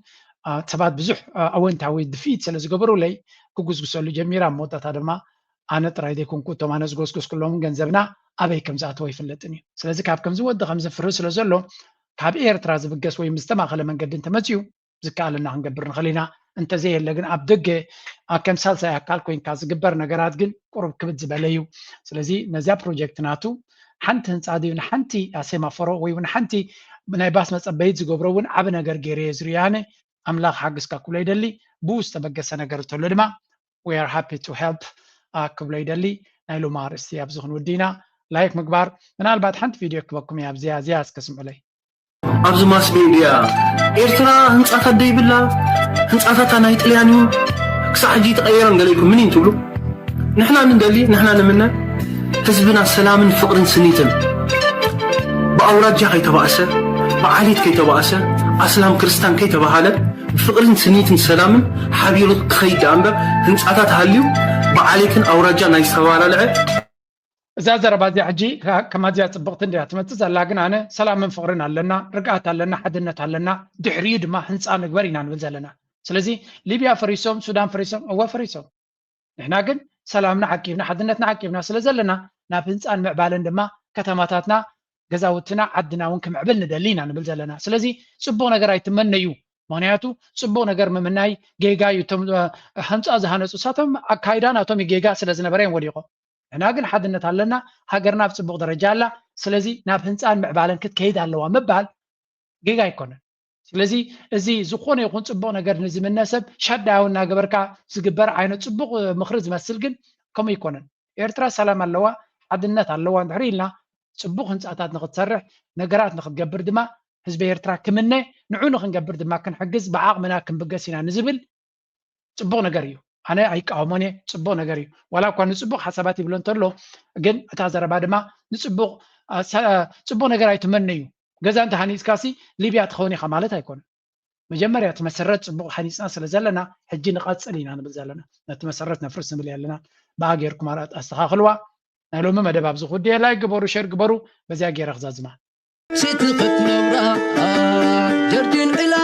ሰባት ብዙሕ ኣወንታዊ ድፍኢት ስለ ዝገበሩለይ ክጉስጉሰሉ ጀሚራ። ኣብ መወዳእታ ድማ ኣነ ጥራይ ዘይኮንኩ እቶም ኣነ ዝጎስጎስኩሎም ገንዘብና ኣበይ ከም ዝኣተወ ኣይፍለጥን እዩ። ስለዚ ካብ ከምዚ ወዲ ከምዚ ፍርህ ስለ ዘሎ ካብ ኤርትራ ዝብገስ ወይ ምስ ዝተማኸለ መንገዲ እንተመፅዩ ዝከኣለና ክንገብር ንኽእል ኢና። እንተዘየለ ግን ኣብ ደገ ከም ሳልሳይ ኣካል ኮይንካ ዝግበር ነገራት ግን ቁሩብ ክብድ ዝበለ እዩ። ስለዚ ነዚኣ ፕሮጀክት ናቱ ሓንቲ ህንፃ ድዩ ንሓንቲ ሴማፎሮ ወይ እውን ሓንቲ ናይ ባስ መፀበይት ዝገብሮ እውን ዓብ ነገር ገይረ እየ ዝሪኦ ኣነ። ኣምላኽ ሓግዝካ ክብሎ ይደሊ። ብኡ ዝተበገሰ ነገር እንተሎ ድማ we are happy to help ክብሎ ይደሊ። ናይ ሎማ ኣርእስቲ ኣብዚ ክንውዲ ኢና። ላይክ ምግባር ምናልባት ሓንቲ ቪድዮ ክበኩም እያ ኣብዚኣ እዚኣ እስከ ስምዑለይ። ኣብዚ ማስ ሜድያ ኤርትራ ህንፃታት ደይብላ ህንፃታታ ናይ ጥልያን እዩ ክሳዕ ሕጂ ተቐየረን ገለ ኢልኩም ምን ትብሉ? ንሕና ንደሊ ንሕና ንምነ ህዝብና ሰላምን ፍቕርን ስኒትን ብኣውራጃ ከይተባእሰ ብዓሌት ከይተባእሰ ኣስላም ክርስታን ከይተባሃለ ብፍቕርን ስኒትን ሰላምን ሓቢሩ ክኸይድ ደኣ እምበር ህንፃታት ሃልዩ ብዓሌትን ኣውራጃ ናይ ዝተባላለዐ እዛ ዘረባ እዚኣ ሕጂ ከማዚያ ፅብቕቲ እንድያ ትመፅእ ዘላ፣ ግን ኣነ ሰላምን ፍቕርን ኣለና፣ ርግኣት ኣለና፣ ሓድነት ኣለና፣ ድሕሪኡ ድማ ህንፃ ንግበር ኢና ንብል ዘለና። ስለዚ ሊብያ ፈሪሶም፣ ሱዳን ፈሪሶም፣ እወ ፈሪሶም። ንሕና ግን ሰላምና ዓቂብና፣ ሓድነትና ዓቂብና ስለ ዘለና ናብ ህንፃን ምዕባለን ድማ ከተማታትና፣ ገዛውትና፣ ዓድና እውን ክምዕብል ንደሊ ኢና ንብል ዘለና። ስለዚ ፅቡቕ ነገር ኣይትመነዩ። ምክንያቱ ፅቡቕ ነገር ምምናይ ጌጋ እዩ። እቶም ህንፃ ዝሃነፁ እሳቶም ኣካይዳ ናቶም ጌጋ ስለ ዝነበረ እዮም ወዲቖም። ንሕና ግን ሓድነት ኣለና፣ ሃገርና ኣብ ፅቡቕ ደረጃ ኣላ። ስለዚ ናብ ህንፃን ምዕባለን ክትከይድ ኣለዋ ምባል ጌጋ ኣይኮነን። ስለዚ እዚ ዝኾነ ይኹን ፅቡቕ ነገር ንዝምነ ሰብ ሻዳው እናገበርካ ዝግበር ዓይነት ፅቡቕ ምኽሪ ዝመስል ግን ከምኡ ኣይኮነን። ኤርትራ ሰላም ኣለዋ፣ ሓድነት ኣለዋ እንድሕር ኢልና ፅቡቕ ህንፃታት ንክትሰርሕ ነገራት ንክትገብር ድማ ህዝቢ ኤርትራ ክምነ ንዑ ንክንገብር ድማ ክንሕግዝ ብዓቕምና ክንብገስ ኢና ንዝብል ፅቡቕ ነገር እዩ። ኣነ ኣይቃወሞን እየ፣ ፅቡቕ ነገር እዩ። ዋላ እኳ ንፅቡቕ ሓሳባት ይብሎ እንተሎ ግን እታ ዘረባ ድማ ንፅቡቕ ፅቡቕ ነገር ኣይትመነዩ። ገዛ እንተሃኒፅካሲ ሊብያ ትኸውን ኢኻ ማለት ኣይኮነን። መጀመርያ እቲ መሰረት ፅቡቕ ሃኒፅና ስለ ዘለና ሕጂ ንቐፅል ኢና ንብል ዘለና። ነቲ መሰረት ነፍርስ ንብል የለና። ብኣ ጌርኩም ኣስተኻኽልዋ። ናይ ሎሚ መደብ ኣብዚ ክውድእ እየ። ላይክ ግበሩ፣ ሼር ግበሩ። በዚኣ ገይረ ክዛዝማ። ሴትኸት ነብራ ጀርዲን ዕላ